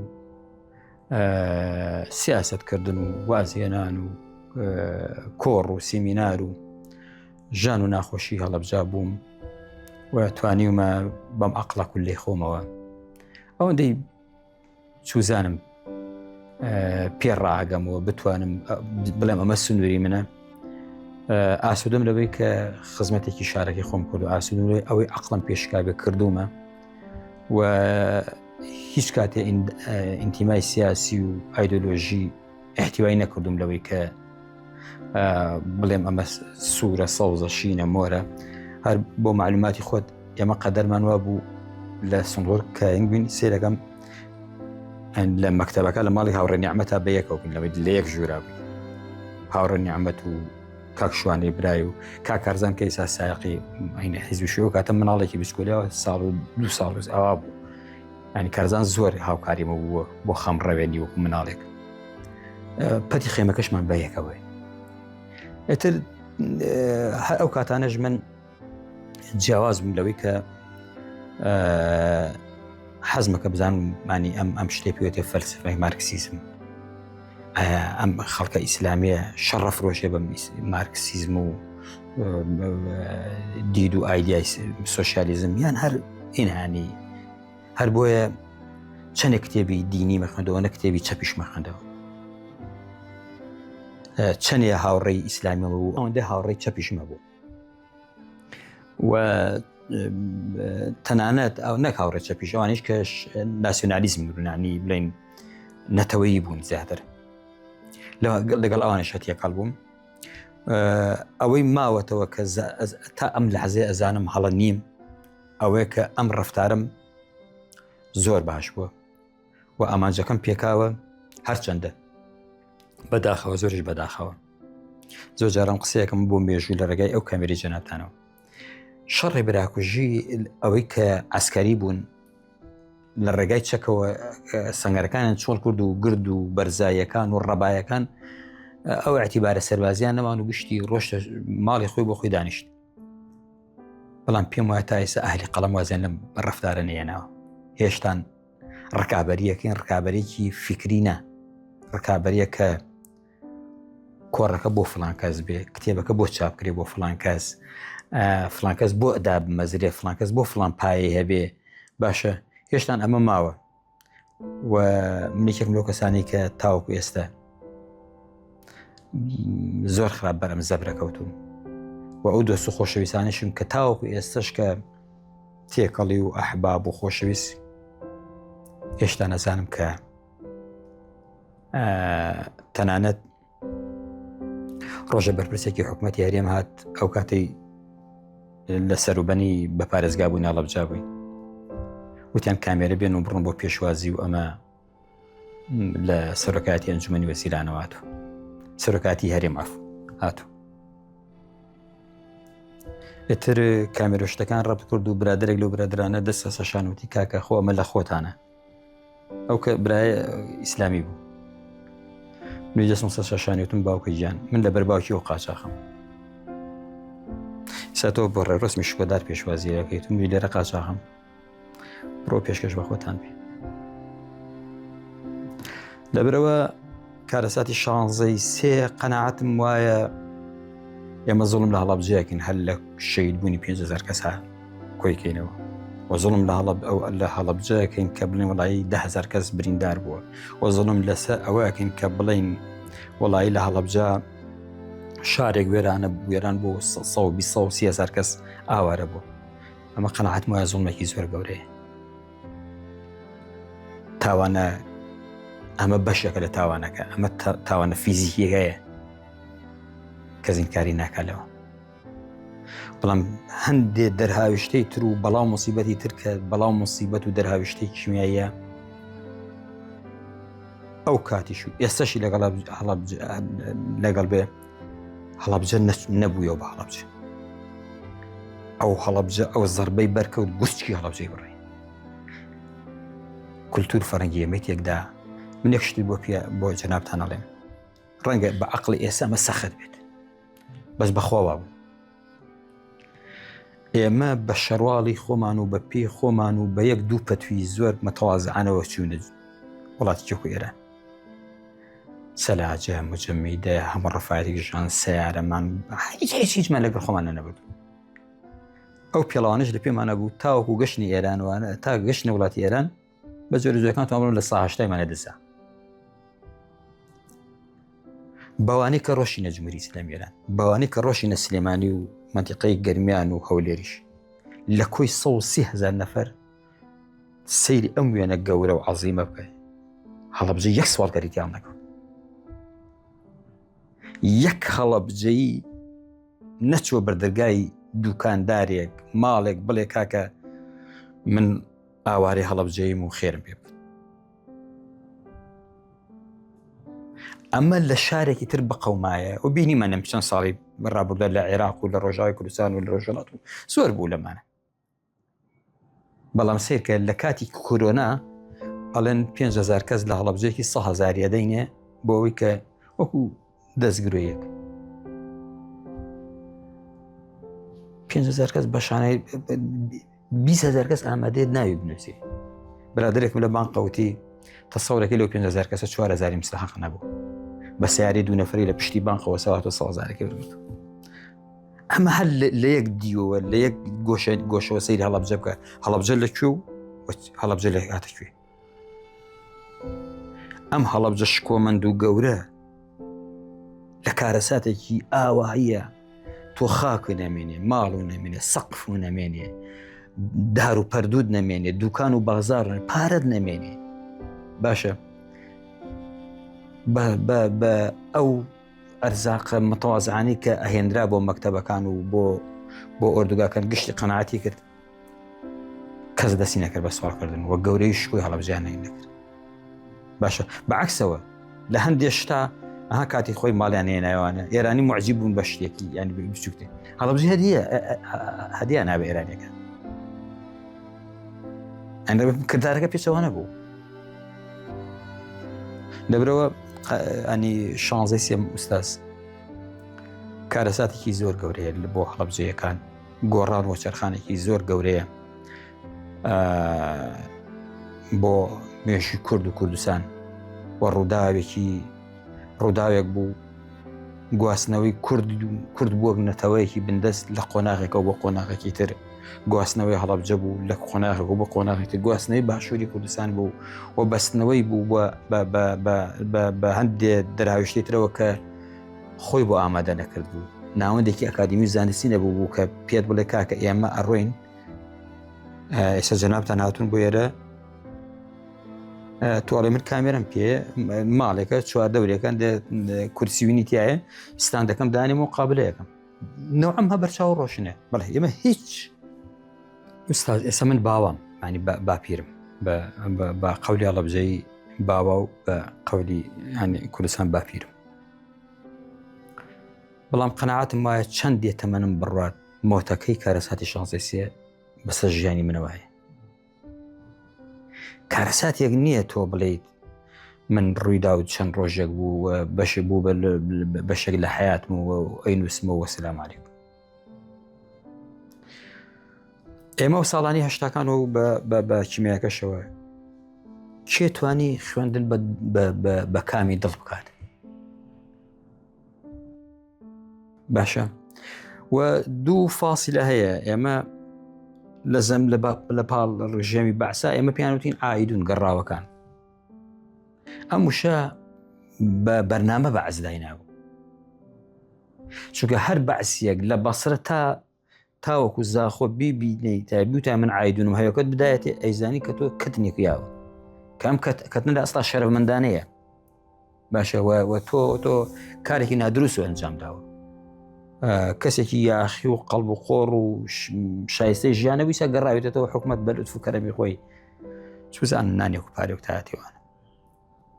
سیاستکردن و وازهێنان و کۆڕ و سیمینار و ژان و ناخۆشی هەڵەبجا بووم و توانیومە بەم ئەقلە کولی خۆمەوە ئەوەندەی چوزانم پێ ڕاگەمەوە بتوانم بڵێم ئەمە سنووری منە ئاسوودەم لەوەی کە خزمەتێکی شارەکەی خۆم کرد و ئاسوودەم ئەوەی عقلم پێشکابێ کردومە و هیچ کاتێ ئینتیمای سیاسی و ئایدۆلۆژی. احتیوای نەکردوم لەوەی کە بڵێم ئەمە سوورە سەوزە شینە مۆرە هەر بۆ معلوماتی خۆت ئێمە قەدەرمان وا بوو لە سنگۆر کاینگ بین سێرەکەم لە مەکتتەبەکە لە ماڵی هاوڕێ نیعممەتا بە یەکەوە بوون لەوەی لە یەک ژوورا بوو هاوڕێ نیعممەت و کاکشوانەی برای و کاکارزان کە ئیسا سایقی ئەینە حیزب شوێ کاتە مناڵێکی بچکۆلەوە ساڵ و دو ساڵ و ئەوا بوو ینی کارزان زۆر هاوکاریمە بووە بۆ خەم ڕەوێنی وەکو مناڵێک پەتی خێمەکەشمان بە یەکەوەی ئیتر هەر ئەو کاتانەش من جیاواز بووم لەوەی کە حەزمەکە بزانم مانی ئەم ئەم شتێ پێوێتە فەلسفەی مارکسیزم ئەم خەڵکە ئیسلامیە شەڕە فرۆشێ بە مارکسیزم و دید و ئایدیای سۆسیالیزم یان هەر ئینانی هەر بۆیە چەندێک کتێبی دینی مەخوێندەوە نە کتێبی چەپیش مەخوێندەوە چەندێ هاوڕێی ئیسلامیەوە بوو ئەوەندە هاوڕێی چەپیشمە بوو و تەنانەت ئەو نەک هاوڕێ چەپیش ئەوانیش کە ناسیۆنالیزم بوونانی بڵین نەتەوەیی بوون زیاتر لەگەڵ ئەوانش هەتیەکەڵ بووم ئەوەی ماوەتەوە کە تا ئەم لەحزەیە ئەزانم هەڵە نیم ئەوەیە کە ئەم ڕفتارم زۆر باش بووە و ئامانجەکەم پێکاوە هەرچەندە بەداخەوە زۆریش بەداخەوە زۆر جارم قسەیەکم بۆ مێژوو لە ڕێگای ئەو کامێری جەنابتانەوە شەڕی براکوژی ئەوەی کە ئەسکەری بوون لە ڕێگای چەکەوە سنگەرەکانیان چۆڵ کرد و گرد و بەرزاییەکان و ڕەبایەکان ئەو اعتیبارە سەربازیان نەمان و گشتی ڕۆشتە ماڵی خۆی بۆ خۆی دانیشت بەڵام پێم وایە تا ئێستا ئەهلی قەڵەم وازیان لەم ڕفتارە نێناوە هێشتان ڕکابەریەکەین ڕکابەرێکی فیکری نا ڕکابەریە کە کۆڕەکە بۆ فلان کەس بێ کتێبەکە بۆ چاپ کرێ بۆ فلان کەس فلان کەس بۆ ئەدا بمەزرێ فلان کەس بۆ فلان پایەی هەبێ باشە هێشتان ئەمە ماوە و منێکێکم لەو کەسانی کە تاوەکو ئێستا زۆر خراپ بەرەم زەبرە کەوتوم و ئەو دۆست و خۆشەویستانیشم کە تاوەکو ئێستش کە تێکەڵی و ئەحباب و خۆشەویست هێشتا نەزانم کە تەنانەت ڕۆژە بەرپرسێکی حکوومەتی هەرێم هات ئەو کاتەی لە سەروبەنی بە پارێزگا بوو ناڵەبجا بووین وتیان کامێرە بێن و بڕن بۆ پێشوازی و ئەمە لە سەرۆکاتی ئەنجومەنی وەسیلانەوە هاتوو سەرۆکاتی هەرێم عفو هاتوو ئیتر کامێرە شتەکان ڕەت کرد و برادێک لەو برادرانە دەستە سەشانوتی کاکە خۆ ئەمە لە خۆتانە ئەو کە برای ئیسلامی بوو نوێ دەستم سەر شاشانیوتم باوکە گیان من لەبەر باوکی و قاچاخم ساتەوە بۆ ڕێڕسمی شکۆدار پێشوازیەکەیت و لێرە قاچاخم بڕۆ پێشکەش بە خۆتان بێ لەبەرەوە کارەساتی شانزەی سێ قەنەعاتم وایە ئێمە زوڵم لە هەڵەبجەیەکین هەر لە شەید بوونی 5هزار کەسا کۆیکەینەوە و زوڵم لە هەڵب ئەو لە هەڵەبجەکەین کە بڵێن وڵی دههزار کەس بریندار بووە و زوڵم لەسەر ئەوەکەین کە بڵین وڵی لە هەڵەبجە شارێک وێرانە وێران بۆ 120 کەس ئاوارە بوو ئەمە قەناعەتم وایە زوڵمێکی زۆر گەورەیە تاوانە ئەمە بەشێکە لە تاوانەکە ئەمە تاوانە فیزیکیەکەیە کە زینکاری ناکالەوە بەڵام هەندێ دەرهاویشتەی تر و بەڵاو مصیبەتی تر کە بەڵاو مصیبەت و دەرهاویشتەی کیمیاییە ئەو کاتیش و ئێستاشی لەگەڵ لەگەڵ بێ هەڵەبجە نەبوویەوە بە هەڵەبجە ئەو هەڵەبجە ئەو زربەی بەرکەوت گورچکی هەڵەبجەی بڕی کولتور فەرەنگی ئێمەی تێکدا من یەک شتی بۆ پێ بۆ جەنابتان ئەڵێم ڕەنگە بە عقلی ئێستا ئەمە سەخت بێت بەس بەخوا بوو ئێمە بە شەرواڵی خۆمان و بە پێی خۆمان و بە یەک دوو پەتوی زۆر مەتەوازانەوە چوونە وڵاتی چۆک ئێران سەلاجە مجەمیدە هەموو ڕەفایەتی ژان سیارەمان هیچ هیچ هیچمان لەگەڵ خۆمان نەبوو ئەو پێڵاوانش لە پێمانە بوو تاوەکو گەشتنی ئێران وانە تا گەشتنە وڵاتی ئێران بە جۆری جۆەکان توانم لە ساهشتایمانە دەسا بەوانەی کە ڕۆشینە جمهوری ئیسلامی ئێران بەوانەی کە ڕۆشینە سلێمانی و منتیقەی گەرمیان و هەولێریش لە کۆی 130 هزار نەفەر سەیری ئەم وێنە گەورە و عەزیمە بکەی هەڵەبجە یەک سواڵگەری تیان نەکەوت. یەک هەڵەبجەیی نەچووە بەردەرگای دوکاندارێک ماڵێک بڵێ کاکە من ئاوارەی هەڵەبجەیم و خێرم پێ بکەن. ئەمە لە شارێکی تر بقەومایە و بینیمانم چەند ساڵی ڕابردە لە عێراق و لە ڕۆژاوی کوردستان و لە ڕۆژهەڵات و زۆر بوو لەمانە بەڵام سیرکە لە کاتی کۆرۆنا ئەڵێن 5هزار کەس لە هەڵەبجێکی 100 هزاریە دەینێ بۆ ئەوەی کە وەکو دەستگرۆیەک 5هزار کەس بەشانەی 20هزار کەس ئامادەێت ناوی بنووسی برادێکم لە بانقەوتی تەسەورەکەی لەو 5هزار کەسە 4هزاری مستحق نەبوو بە سیاری دوو نەفری لە پشتی بانقەوە سەوات و سەزارەکە وەرگرت ئەمە هەر لە یەک دیوەوە لە یەک گۆشە گۆشەوە سەیر هەڵەبجە بکە هەڵەبجە لە کوێ و هەڵەبجە لە هاتە کوێ ئەم هەڵەبجە شکۆمەند و گەورە لە کارەساتێکی ئاواییە تۆ خاک و نەمێنێ ماڵ و نەمێنێ سەقف و نەمێنێ دار و پەردوود نەمێنێ دوکان و بازار پارەت نەمێنێ باشە بە ئەو ئەرزاقە متوازعانی کە ئەهێنرا بۆ مەکتەبەکان و بۆ بۆ ئۆردوگاکان گشتی قەناعەتی کرد کەس دەستی نەکرد بە سوالکردن وە گەورەی شکۆی هەڵەبجیان نەکرد باشە بەعکسەوە لە هەندێک شتا ئەها کاتی خۆی ماڵیان هێنایوانە ئێرانی معجی بوون بە شتێکی ینی بچووکتێ هەڵەبجی هەدیە هەدیە نابێ ئێرانەکە کردارەکە پێچەوانە بوو لەبرەوە ئەنی شانزەی سێم ئوستاز کارەساتێکی زۆر گەورەیە لە بۆ هەڵەبجەیەکان گۆڕان و چەرخانێکی زۆر گەورەیە بۆ مێژی کورد و کوردستان و ڕووداوێکی ڕووداوێک بوو گواستنەوەی کورد کورد بووە نەتەوەیەکی بندەست لە قۆناغێکەوە بۆ قۆناغێکی تر گواستنەوەی هەڵەبجە بوو لە قۆناغێک بۆ قۆناغی تر گواستنەوەی باشووری کوردستان بوو و بەستنەوەی بوو بە هەندێ دراویشتی ترەوە کە خۆی بۆ ئامادە نەکرد بوو ناوەندێکی ئەکادیمی زانستی نەبوو بوو کە پێت بڵێ کاکە ئێمە ئەڕۆین ئێستا جەنابتان هاتوون بۆ ئێرە تۆڵێ من کامێرم پێ ماڵێکە چوار دەورەکان کورسیوینی تایە ستاندەکەم دانێم و قابلەیەکەم نەوەم هە بەرچاو ڕۆشنێ بەڵێ ئێمە هیچ ئوستاز ئێستا من باوام ینی باپیرم بە قەولی هەڵەبجەی باوا و بە قەولی ینی کوردستان باپیرم بەڵام قەنەعاتم وایە چەند دێتەمەنم بڕات مۆتەکەی کارەساتی شانزەی سێ بەسەر ژیانی منەوە هەیە کارەساتێک نییە تۆ بڵیت من ڕوویدا و چەند ڕۆژێک بوو و بەشێک بوو بەشێک لە حیاتم و ئەی نووسمەوە سلام علیکم ئێمە و ساڵانی هەشتاکان و بە کیمیاکەشەوە کێ توانی خوێندن بە کامی دڵ بکات باشە و دوو فاسیلە هەیە ئێمە لە زەم لە پاڵ ڕژێمی بەعسا ئێمە پیانوتین ئایدون گەڕاوەکان ئەم وشە بە بەرنامە بە عزدای ناوە چونکە هەر بەعسیەک لە بەسرە تا تاوەکو زاخۆ بیبینی تا بیوتا من ئایدونم هەیەکەت بدایەتێ ئەیزانی کە تۆ کەتنێک یاوە کەم کەتنە لە ئەستا شەرەمەندانەیە باشە وە تۆ تۆ کارێکی نادروست و ئەنجام داوە کەسێکی یاخی و قەڵب و قۆڕ و شایستەی ژیانە ویسە گەڕاوێتەوە حکوومەت بەلوتف و کەرەمی خۆی چوزان نانێک و پارێک تاتیوانە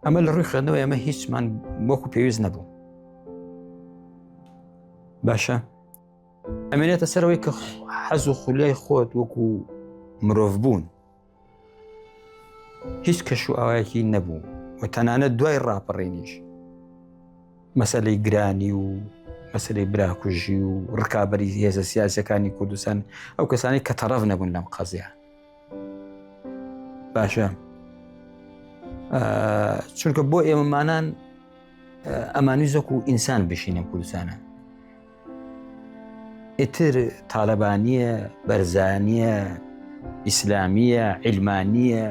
ئەمە لە ڕووی خوێندنەوە ئێمە هیچمان وەکو پێویست نەبوو باشە ئەمێنێتە سەرەوەی کە حەز و خولیای خۆت وەکو مرۆڤ بوون هیچ کەش و ئاوایەکی نەبوو و تەنانەت دوای ڕاپەڕینیش مەسلەی گرانی و مەسلەی براکوژی و ڕکابی هێزە سیاسەکانی کوردستان ئەو کەسانی کە تەڕەف نەبوون لەم قەزیە باشە چونکە بۆ ئێمەمانان ئەمانی زۆک و ئینسان بشینە کوردستانە ئیتر تاالبانیە بەرزانیە ئیسلامیە علمانیە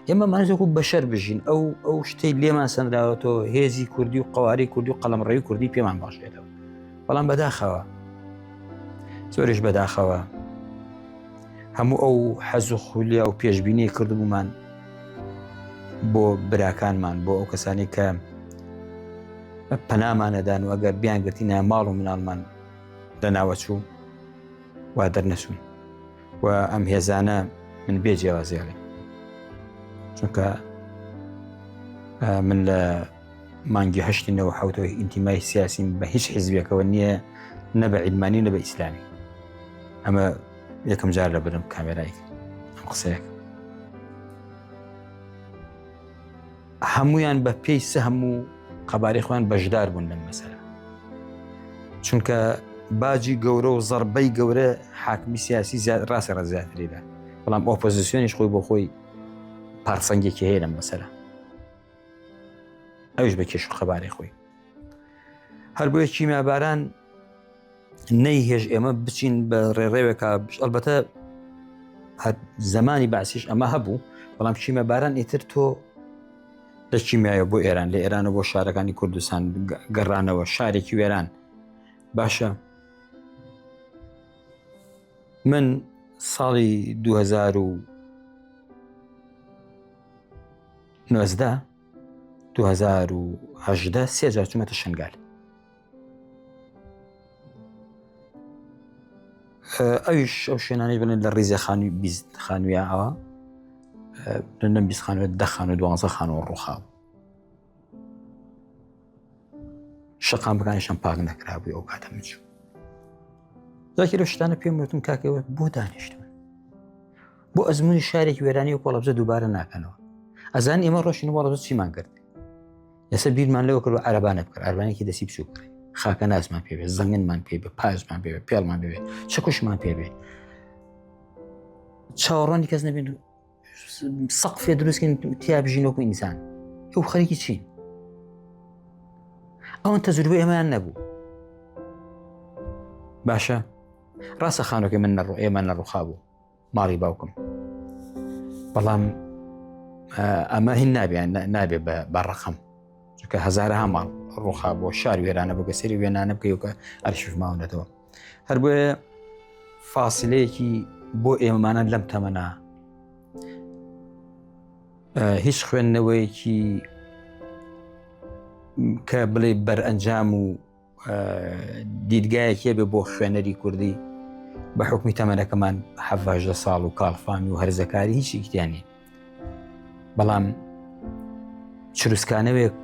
ئێمە مانزۆک و بەشەر بژین ئەو ئەو شتەی لێمان سەنراوەتەوە هێزی کوردی و قواری کوردی و قەڵم ڕێوی کوردی پێمان باشێتەوە بەڵام بەداخەوە زۆریش بەداخەوە هەموو ئەو حەز و خولیا و پێشببینی کردبوومان بۆ براکانمان بۆ ئەو کەسانی کە پەنامانەدان و ئەگەر بیانگرتینە ماڵ و مناڵمان لەناوەچوو وا دەرنەچوون و ئەم هێزانە من بێ جیاوازیڵێ چونکە من لە مانگی هەشتی نەوە حوتەوە ئینتیمای سیاسیم بە هیچ حیزبێکەوە نییە نە بە عیلمانی نە بە ئیسلامی ئەمە یەکەم جار لە برم کامێرای ئەم قسەیەک هەمویان بە پێی سەهم و قەبارەی خۆیان بەشدار بوون لەم مەسەلە چونکە باجی گەورە و زەربەی گەورە حاکمی سیاسی زیاد ڕاستە ڕە زیاتریدا بەڵام ئۆپۆزیسیۆنیش خۆی بۆ خۆی پارسەنگێکی هەیە لەم مەسەلە ئەوش بە کێش و قەبارەی خۆی هەر بۆیە کیمیاباران نەیهێش ئێمە بچین بە ڕێڕەوێکە ئەلبەتە زمانی باسیش ئەمە هەبوو بەڵام کیمە باران ئیتر تۆ لە کیمیایە بۆ ئێران لە ئێرانە بۆ شارەکانی کوردستان گەڕانەوە شارێکی وێران باشە من ساڵی 2019 2018 سێجار چوومەتە شنگال ئەویش ئەو شوێنانەی بڵێن لە ڕیزە خانووی 20 خانوویە ئەوە لەم 20 خانووە دە خانوو دوانزە خانووە ڕووخاو شەقامەکانیشم پاک نەکرابووی ئەو کاتە من چوو زاکی لەو شتانە پێم وتم کاکەوە بۆ دانیشتم بۆ ئەزمموی شارێکی وێرانی و کۆڵەبزە دووبارە ناکەنەوە ئەزان ئێمە ڕۆشن وەڵەبزە چیمان کرد ئێستا بیرمان لەوە کردوە عەرەبانە بکڕ عەربانێکی دەستی بچوو بکڕین خاکە نازمان پێ بێ زەنگنمان پێ بێ پازمان پێ بێ پێڵمان پێ بێ چەکوشمان پێ بێ چاوەڕوانی کەس نەبین سەقفێ دروستکەین تیا بژین وەکو ئینسان ئەو خەریکی چین ئەوان تەجروبە ئێمەیان نەبوو باشە ڕاستە خانەکەی من نەڕۆ ئێمە نەڕوخا بوو ماڵی باوکم بەڵام ئەمە هین نابیان نابێ بە ڕقم چونکە هەزارەها ماڵ ڕوخا بۆ شار وێرانە بگە سەری وێنانە بکەیوکە ئەرشیف ماونەتەوە هەر بۆیە فاسلەیەکی بۆ ئێمەمانە لەم تەمەنا هیچ خوێندنەوەیەکی کە بڵێ بەرئەنجام و دیدگایەک هەبێ بۆ خوێنەری کوردی بە حکمی تەمەنەکەمان حەڤژدە ساڵ و کاڵفامی و هەرزەکاری هیچ ئیکتیانی بەڵام چروسکانەوەیەک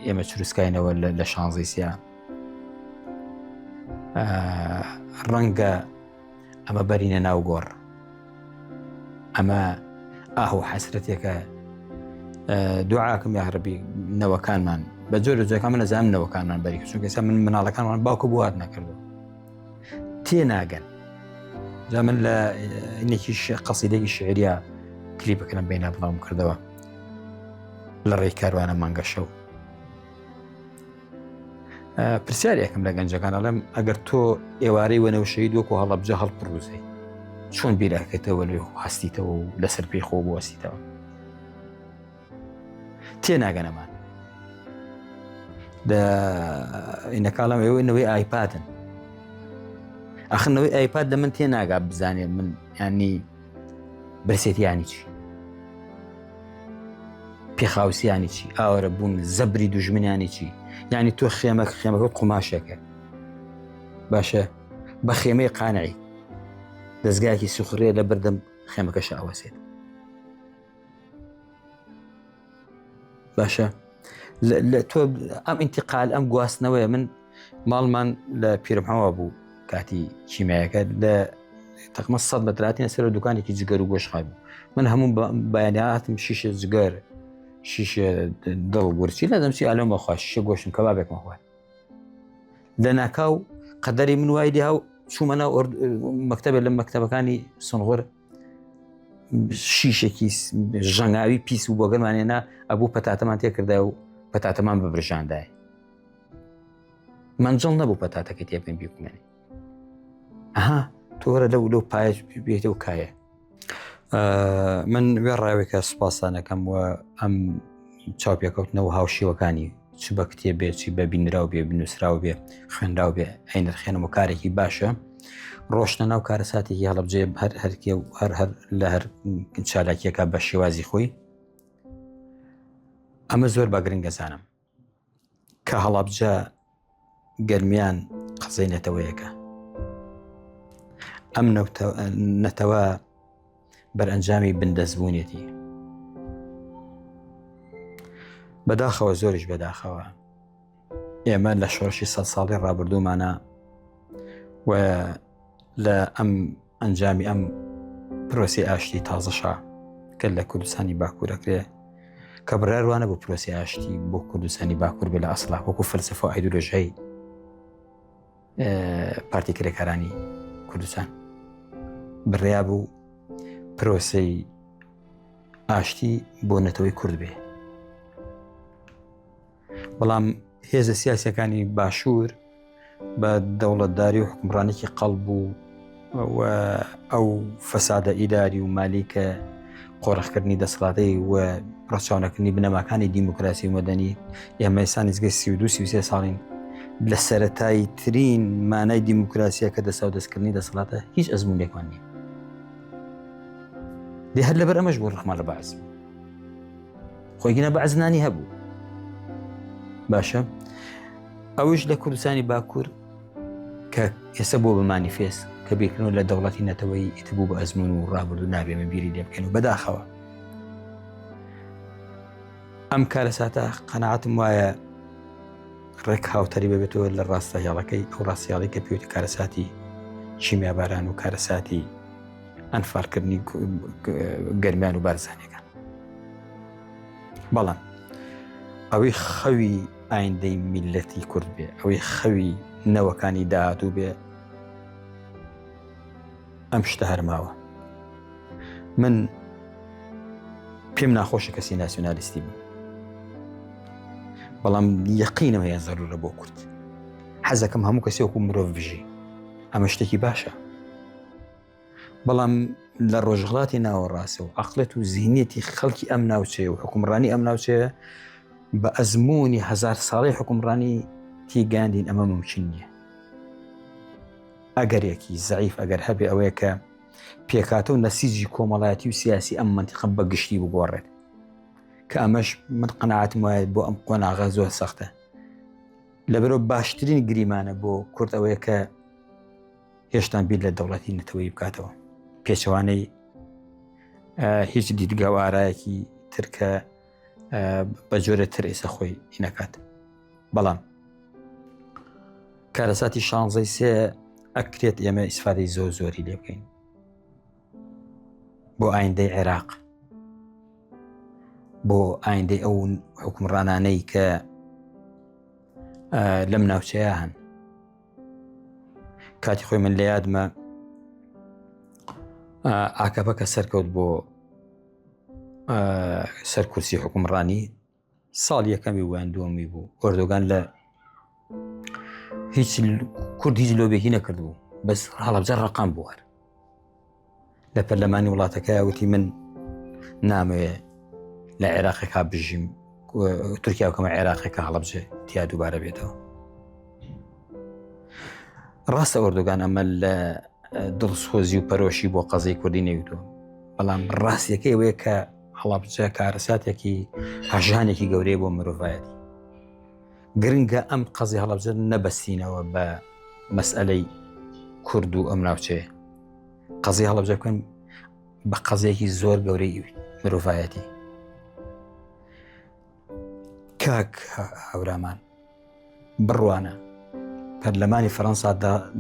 ئێمە چروسکاینەوە لە شانزەی سیا ڕەنگە ئەمە بەرینە ناو گۆڕ ئەمە ئاه و حەسرەتێکە دوعاکم یاڕبی نەوەکانمان بە جۆرە جۆەکان من نەزانم نەوەکانمان بەری چونکە ئێستا من مناڵەکانمان باوکە بوات نەکردو تێناگەن جا من لە اینێکی قەسیدێکی شعریا کلیپەکەم بینە بڵاوم کردەوە لە ڕێی کاروانە مانگەشەو پرسیارێکم لە گەنجەکان ئەڵێم ئەگەر تۆ ئێوارەی وەنەوشەی وەکو هەڵەبجە هەڵپڕوزەی چۆن بیراکەیتەوە لێ هەستیتەوە و لەسەر پێی خۆ بوەستیتەوە تێناگەنەمان لە ئینەکاڵم ئێوە نەوەی ئایپادن ئەخنەوەی ئایپاد لە من تێناگا بزانێ من ینی برسێتیانی چی پێخاوسیانی چی ئاوارە بوون زەبری دوژمنانی چی یعنی تۆ خێمەک خێمەکە قوماشێکە باشە بە خێمەی قانعی دەستگایکی سوخرێ لە بەردەم خێمەکەش ئاوەسێت باشە لە تۆ ئەم ئینتقال ئەم گواستنەوەیە من ماڵمان لە پیرمحەوە بوو کاتی کیمیایەکە لە تەقمە سە مەتراتینە سەر دوکانێکی جگەر و گۆشخای بوو من هەموو بەیاناتم شیشە جگەر شیشە دڵ ورچی لە دەمچی ئالۆم بەخوا شیشە گۆشتم کەبابێکم خوارد لە ناکاو قەدەری من وای لێ و چوومە ناو مەکتەبێ لە مەکتەبەکانی سنغۆر شیشێکی ژەنگاوی پیس و بۆگەرمانێنا ئەبوو پەتاتەمان تێکردا و پەتاتەمان ببرژاندای مەنجڵ نەبوو پەتاتەکەی تێبکەین بیکومێنی ئەها تۆرە لەو لەو پایە بێتەوە کایە من وێڕاوێکە سوپاسانەکەم و ئەم چاوپێکەوتنەوە هاوشیوەکانی چ بە کتێب بێ چی بە بینراو بێ بنووسراو بێ خوێنراو بێ ئەینرخێنم و کارێکی باشە ڕۆشتە ناو کارەساتێکی هەڵبجێ هەر هەرکێ و هەر هەر لە هەر چالاکیەکە بە شێوازی خۆی ئەمە زۆر بە گرنگەزانم. کە هەڵەبجە گەرمیان قەزەی نەتەوەیەکە ئەم نەتەوە بەرئەنجامی بندەستبوونیەتی بەداخەوە زۆریش بەداخەوە ئێمە لە شۆڕشی سە ساڵی ڕابردوومانە و لە ئەم ئەنجامی ئەم پرۆسی ئاشتی تازەشا کە لە کوردستانی باکوورەکرێ کە بڕاروانە بۆ پرۆسی ئاشتی بۆ کوردستانی باکوور بێ لە ئەسڵا وەکو فەلسفە و ئایدۆلۆژیای پارتی کرێکارانی کوردستان بڕیا بوو پرۆسەی ئاشتی بۆ نەتەوەی کورد بێ بەڵام هێزە سیاسەکانی باشوور بە دەوڵەتداری و حکومڕانێکی قەڵب و و ئەو فەسادە ئیداری و مالی کە قۆرخکردنی دەسەڵاتی و ڕەچاونەکردنی بنەماکانی دیموکراسی و مەدەنی ئێمە ئێستا نزیکەی 32 33 ساڵین لە سەتایی ترین مانای دیموکراسیە کە دەسا و دەستکردنی دەسەڵاتە هیچ ئەزمونێکمان نییە دێ هەر لەبەر ئەمەش بۆ ڕخمان لە بەعس خۆیگەنە بەعس نانی هەبوو باشە ئەوش لە کوردستانی باکوور کە ئێستا بۆ بە مانیفێست کە بیرکردنەوە لە دەوڵەتی نەتەوەیی ئیتر بوو بە ئەزموون و ڕابردوو نابێ من بیری لێ بکەین و بەداخەوە ئەم کارەساتە قەنەعەتم وایە ڕێک هاوتەری ببێتەوە لە ڕاستە هێڵەکەی ئەو ڕاستیاڵی کە پێوتی کارەساتی کیمیاباران و کارەساتی ئەنفالکردنی گەرمیان و بارزانەکان بەڵام ئەوەی خەوی ئایندەی میللەتی کورد بێ، ئەوەی خەوی نەوەکانی داهاتوو بێ، ئەم شتە هەر ماوە. من پێم ناخۆشە کەسی ناسیۆنالیستی بم، بەڵام یەقینم هەیە زەرورە بۆ کورد. حەزەکەم هەموو کەسی وەکو مرۆڤ بژی، ئەمە شتێکی باشە. بەڵام لە ڕۆژهڵاتی ناوەڕاستە و عقلێت و زیهنیەتی خەڵکی ئەم ناوچەیە و حکومڕانی ئەم ناوچەیە بە ئەزمموی هزار ساڵی حکومڕانی تیگەاندین ئەمە ممکن نییە ئەگەرێکی زعیف ئەگەر هەبێ ئەوەیە کە پێکاتە و نەسیجی کۆمەڵایەتی و سیاسی ئەم منتیقە بە گشتی بگۆڕێت کە ئەمەش من قەنەعاتم وایە بۆ ئەم قۆناغە زۆر سەختە لەبەرەوە باشترین گریمانە بۆ کورد ئەوەیە کە هێشتان بیر لە دەوڵەتی نەتەوەیی بکاتەوە پێچەوانەی هیچ دیدگا و ئارایەکی ترکە بە جۆرە تر ئێستا خۆی نەکات بەڵام کارەساتی شانزەی سێ ئەکرێت ئێمە ئیسفادەی زۆر زۆری لێ بکەین بۆ ئایندەی عێراق بۆ ئایندەی ئەو حکومڕانانەی کە لەم ناوچەیە هەن کاتی خۆی من لە یادمە ئاکەپە کە سەرکەوت بۆ سەر کورسی حکومڕانی ساڵ یەکەمی ویان دووەمی بوو ئۆردۆگان لە هیچ کورد هیچ لۆبێکی نەکردبوو بەس هەڵەبجە ڕقام بووە لە پەرلەمانی وڵاتەکە وتی من نامەوێ لە عێراقێکا بژیم تورکیا بکەمە عێراقێکە هەڵبجێ تیا دووبارە بێتەوە ڕاستە ئۆردوگان ئەمە لە دڵسۆزی و پەرۆشی بۆ قەزەی کوردی نەوتوە بەڵام ڕاستیەکەی ئەوەیە کە هەڵبجە کارەساتێکی هەژانێکی گەورەیە بۆ مرۆڤایەتی گرنگە ئەم قەزی هەڵبجە نەبەستینەوە بە مەسئلەی کورد و ئەم ناوچەیە قەزی هەڵبجە بکەن بە قەزێکی زۆر گەورەی مرۆڤایەتی کاک هەورامان بڕوانە پەرلەمانی فەرەنسا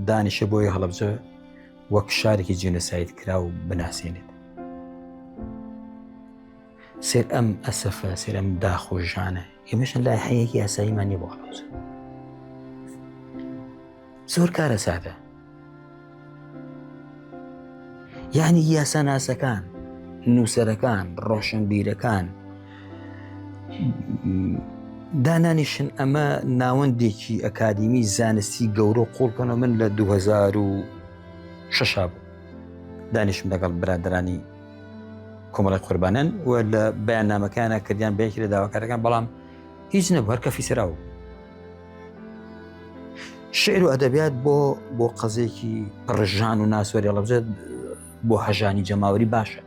دانیشە بۆی هەڵبجە وەک شارێکی جینۆساید کرا و بناسێنێت سێر ئەم ئەسەفە سێر ئەم داخ و ژانە ئێمەش لای حەیەکی یاساییمان نیە بۆ هەڵبجە زۆر کارەساتە یعنی یاساناسەکان نووسەرەکان ڕۆشنبیرەکان دانانیشن ئەمە ناوەندێکی ئەکادیمی زانستی گەورە و قوڵکەنەوە من لە 2006 بوو دانیشم لەگەڵ برادرانی کۆمەڵی قوربانن و لە بەیاننامەکانە کردیان بە یەکی لە داواکارەکان بەڵام هیچ نەبوو هەر کەفی سراو شعر و ئەدەبیات بۆ بۆ قەزێکی پڕژان و ناسۆری هەڵەبجە بۆ هەژانی جەماوەری باشە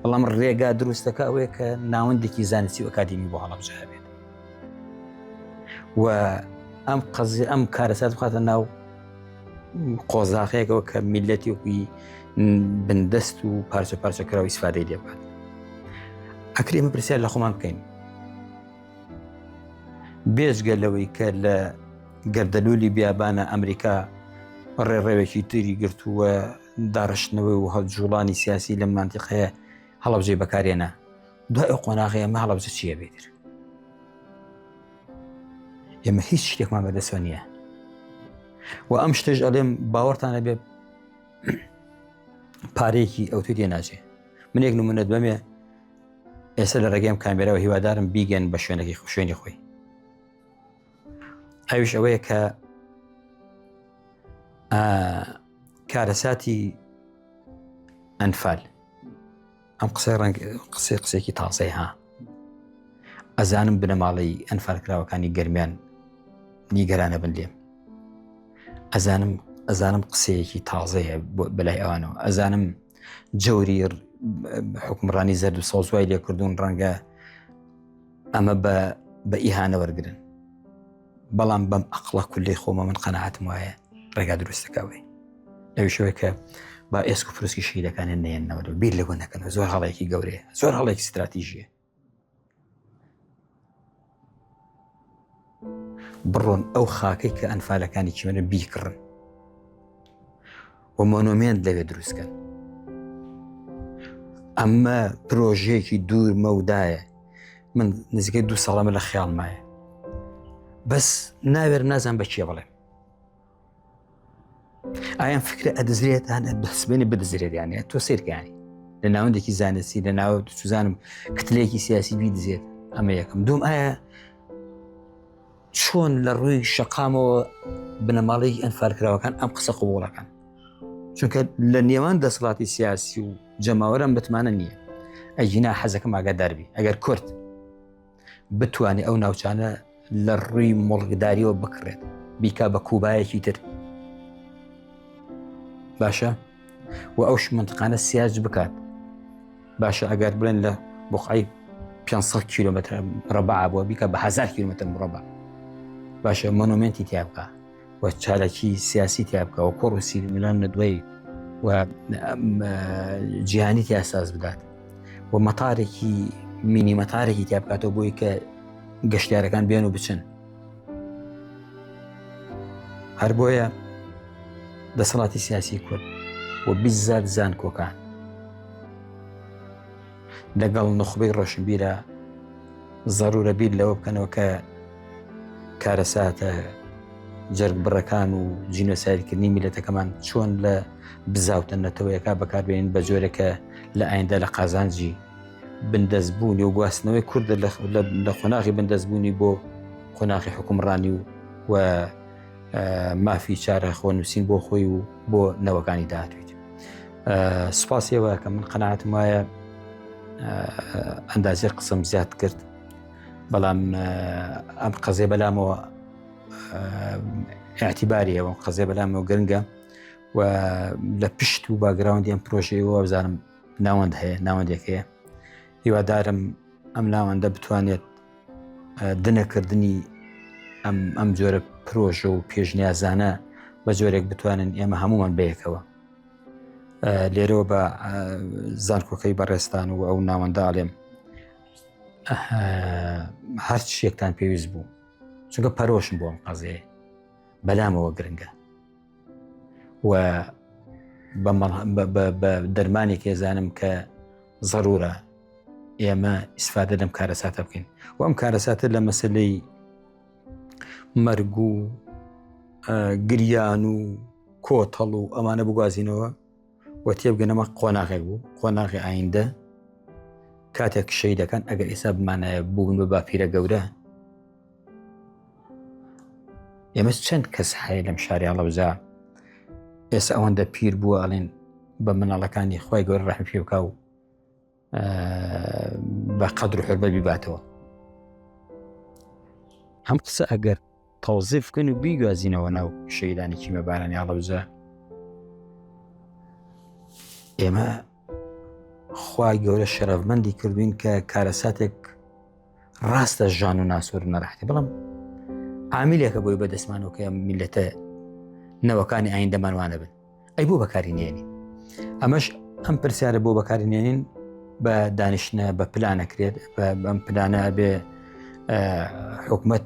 بەڵام ڕێگا دروستەکە ئەوەیە کە ناوەندێکی زانستی و ئەکادیمی بۆ هەڵەبجە هەبێت. و ئەم قەزی ئەم کارەسات بخاتە ناو قۆزاخەیەکەوە کە میلەتی وەکوی بندەست و پارچە پارچە کراوە ئیسفادەی لێ بکات ئەکرێ ئمە پرسیار لە خۆمان بکەین بێجگە لەوەی کە لە گەردەلولی بیابانە ئەمریکا ڕێڕەوێکی تری گرتووە داڕشتنەوەی و هەڵجوڵانی سیاسی لەم مانتیقەیە هەڵەبجەی بەکارێنە دوای ئەو قۆناغی ئەمە هەڵەبجە چییە بێتر ئێمە هیچ شتێکمان بەدەستەوە نییە و ئەم شتێش ئەڵێم باوەڕتانە بێ پارەیەکی ئەوتوی لێ ناچێ منێک نمونەت بەمێ ئێستا لە ڕێگەیم کامێرەوە هیوادارم بیگەن بە شوێنەکەی شوێنی خۆی ئەویش ئەوەیە کە کارەساتی ئەنفال ئەم قسەی ڕەنگ قسەی قسێکی تازەی ها ئەزانم بنەماڵەی ئەنفالکراوەکانی گەرمیان نیگەرانە بن لێم ئەزانم ئەزانم قسەیەکی تازەیە بەلای ئەوانەوە ئەزانم جەوری حکومڕانی زەرد و سەوزوای لێکردون ڕەنگە ئەمە بە بە ئیهانە وەرگن بەڵام بەم ئەقڵە کولی خۆمە من قەنەعاتم وایە ڕێگا دروستەکەوەی ئەویشەوەی کە با ئێسک و پروسکی شەهیدەکانیان نەیەنەوە بیر لەوە نەکەنەوە زۆر هەڵەیەکی گەورەیە زۆر هەڵێکی ستراتیژیە بڕۆن ئەو خاکەی کە ئەنفالەکانی کیمەنە بیکڕن و مۆنۆمێنت لەوێ دروستکەن ئەمە پرۆژەیەکی دوور مەودایە من نزیکەی دو ساڵەمە لە خیاڵمایە بەس ناوێر نازان بە کێ بڵێم ئایا فکرە ئەدزرێت هەن بسبێنی بدزرێت یانە تۆ سیرکانی لە ناوەندێکی زانستی لە ناو سوزانم کتلێکی سیاسی بیدزێت ئەمە یەکەم دوم ئایا چۆن لە ڕووی شەقامەوە بنەماڵەی ئەنفالکراوەکان ئەم قسە قوبوڵەکان چونکە لە نێوان دەسەڵاتی سیاسی و جەماوەرم بتمانە نییە ئەگینا حەزەکەم ئاگاداربی ئەگەر کورد بتوانێت ئەو ناوچانە لە ڕووی مڵکداریەوە بکڕێت بیکا بە کوبایەکی تر باشە و ئەو منتقانە سیاج بکات باشە ئەگەر بڵێن لە بقعی 500 کیلومتر مربع بووە بیکە بە 1000 کیلومتر مربع باشە مۆنۆمنتی تیا بکە و چالاکی سیاسی تیا بکە و کۆڕ و سیمیلان نەدوایی و جیهانی تیا ساز بدات و مەتارێکی مینی مەتارێکی تیا بکاتەوە بۆی کە گەشتیارەکان بێن و بچن هەر بۆیە دەسەڵاتی سیاسی کورد و بیزات زانکۆکان لەگەڵ نوخبەی ڕۆشنبیرە زەرورە بیر لەوە بکەنەوە کە کارەساتە جەرگبڕەکان و جینۆسایدکردنی میلەتەکەمان چۆن لە بزاوتە نەتەوەیەکە بەکاربێنین بە جۆرێکە لە ئایندە لە قازانجی بندەستبوونی و گواستنەوەی کوردە لە قۆناغی بندەستبوونی بۆ قۆناغی حکومڕانی و و مافی چارە خۆنووسین بۆ خۆی و بۆ نەوەکانی داهاتویت سوپاسیەوە کە من قەنەعاتم وایە ئەندازی قسم زیاد کرد بەڵام ئەم قەزێ بەلامەوە اعتیباری ئەوە قەزێ بەلامەوە گرنگە و لە پشت و باگراوندی ئەم پرۆژەیەوە بزانم ناوەند هەیە ناوەندێک هەیە هیوادارم ئەم ناوەندە بتوانێت دنەکردنی ئەم ئەم جۆرە پرۆژە و پێشنیازانە بە جۆرێک بتوانن ئێمە هەمومان بەیەکەوە لێرەوە بە زانکۆکەی بەڕێستان و ئەو ناوەنداڵێم هەر شتێکتان پێویست بوو چونکە پەرۆشم بۆم قەزێ بەلامەوە گرنگە و بە دەرمانێک ێزانم کە ضرورە ئێمە ئیسفادە لەم کارەساتە بکەین و ئەم کارەساتە لە مەسلەی مەرگ و گریان و کۆتەڵ و ئەمانە بگوازینەوە و تێبگەنەمە قۆناغێک بوو قۆناغی ئایندە کاتێک شەی دەکەن ئەگەر ئێستا بمانایە بوون بە باپیرە گەورە ئێمە چەند کەس هەیە لەم شاری هەڵەبجە ئێستا ئەوەندە پیر بووە ئەڵێن بە مناڵەکانی خی گەورە ڕەحم پێ بکە و بە قەدر و حربە بیباتەوە ئەم قسە ئەگەر تەوزیف بکەن و بیگوازینەوە ناو شەیدانی کیمەبارانی هەڵەبجە ئێمە خوای گەورە شەرەفمەندی کردوین کە کارەساتێک ڕاستە ژان و ناسۆر و نەراحەتی بەڵام. عامیلێکە بۆی بەدەستمانەوە کە میلەتە نەوەکانی ئایندەمان وانە بن ئەی بۆ بەکاری نێنین ئەمەش ئەم پرسیارە بۆ بەکاری نێنین بە دانیشتە بە پلانەکرێت بەم پلانە بێ حکومت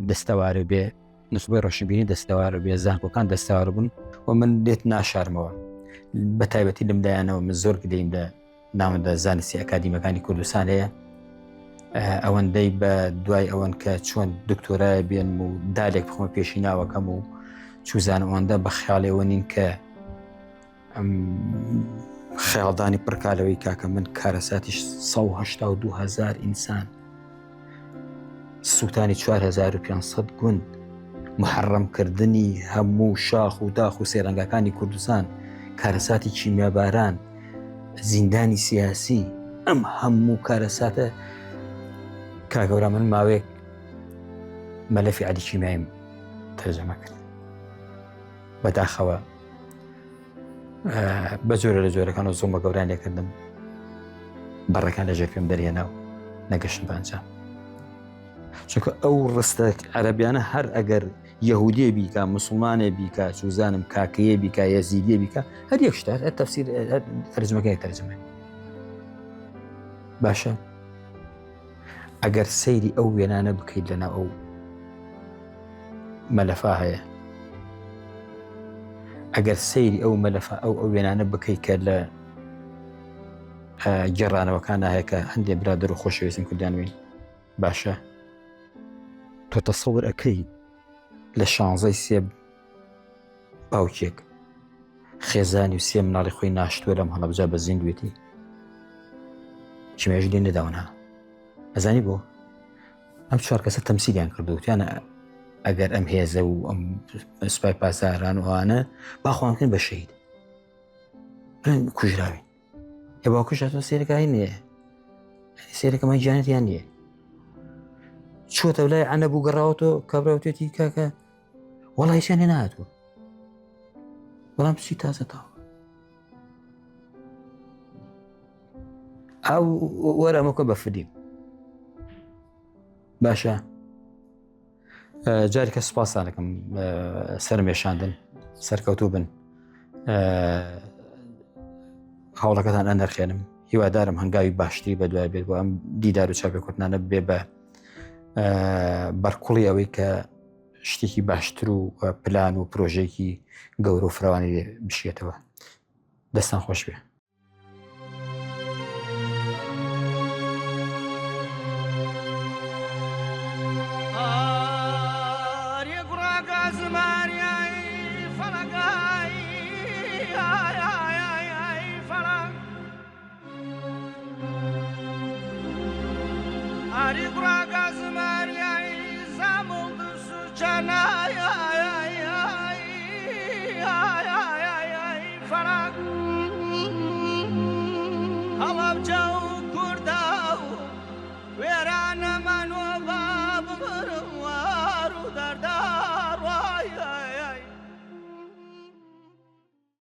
دەستەوارە بێ نسبەی ڕۆشنبیری دەستەوارە بێ زانکۆکان دەستەوار بوون و من لێت ناشارمەوە بە تایبەتی لەم لایەنەوە من زۆر گلیم لە ناوەندە زانستی ئەکادیمەکانی کوردستان هەیە ئەوەندەی بە دوای ئەوەن کە چۆن دکتۆرای بێنم و دالێک بخمە پێشی ناوەکەم و چوزان ئەوەندە بە خیاڵەوە نین کە ئەم خیاڵدانی پڕکالەوەی کاکە من کارەساتیش 1970 هزار ئینسان سووتانی 4500 گوند محەڕەمکردنی هەموو شاخ و داخ و سێرەنگاکانی کوردستان، کارەساتی کیمیاباران، زیندانی سیاسی، ئەم هەموو کارەساتە کاگەورا من ماوەیەک مەلەفی عەلی کیمیایم تەرجەمە کرد. بەداخەوە بە جۆرە لە جۆرەکان و زۆمە گەوران لێکردم بەڕەکان لە ژێر پێم دەرهێنا و نەگەشتم بە ئەنجام. چونکە ئەو ڕستە عەرەبیانە هەر ئەگەر یەهودیە بیکا مسلمانێ بیکا چوزانم کاکەیە بیکا یەزیدیە بیکا هەر یەک شتە هەر تەفسیر هەر تەرجمەکەی تەرجمە باشە ئەگەر سەیری ئەو وێنانە بکەیت لەناو ئەو مەلەفا هەیە ئەگەر سەیری ئەو مەلەفا ئەو ئەو وێنانە بکەیت کە لە گێڕانەوەکان هەیە کە هەندێک برادەر و خۆشەویستم کوردانوین باشە تۆ تەسەور ئەکەی لە شانزەی سێ باوکێک خێزانی و سێ مناڵی خۆی ناشتووە لەم هەڵەبجە بە زیندوێتی چمێژ لێ نەداونها ئەزانی بۆ ئەم چوار کەسە تەمسیلیان کردوتیانە ئەگەر ئەم هێزە و ئەم سوپای پاسداران و ئەوانە باخوانکردن بە شەهید کوژراوین ئێ باوکش هاتووە سێرەکە هی نییە سێرەکەمان گیانەتیان نییە چووەتە لای عەنە بوو گەڕاوەتەوە کابرا وتێتی کاکە وەڵا هیچیان لێ نهاتووە بەڵام پچی تازە تاوە ئەو وەرە ئەمەکە بە فلیم باشە جارێکە سوپاسانەکەم سەرمێشاندن سەرکەوتوو بن هەوڵەکەتان ئەنەرخێنم هیوادارم هەنگاوی باشتری بەدوای بێت بۆ ئەم دیدار و چاپێکوتنانە بێ بە بەرکوڵی ئەوەی کە شتێکی باشتر و پلان و پرۆژێکی گەورە و فراوانی بشێتەوە دەستان خۆش بێ.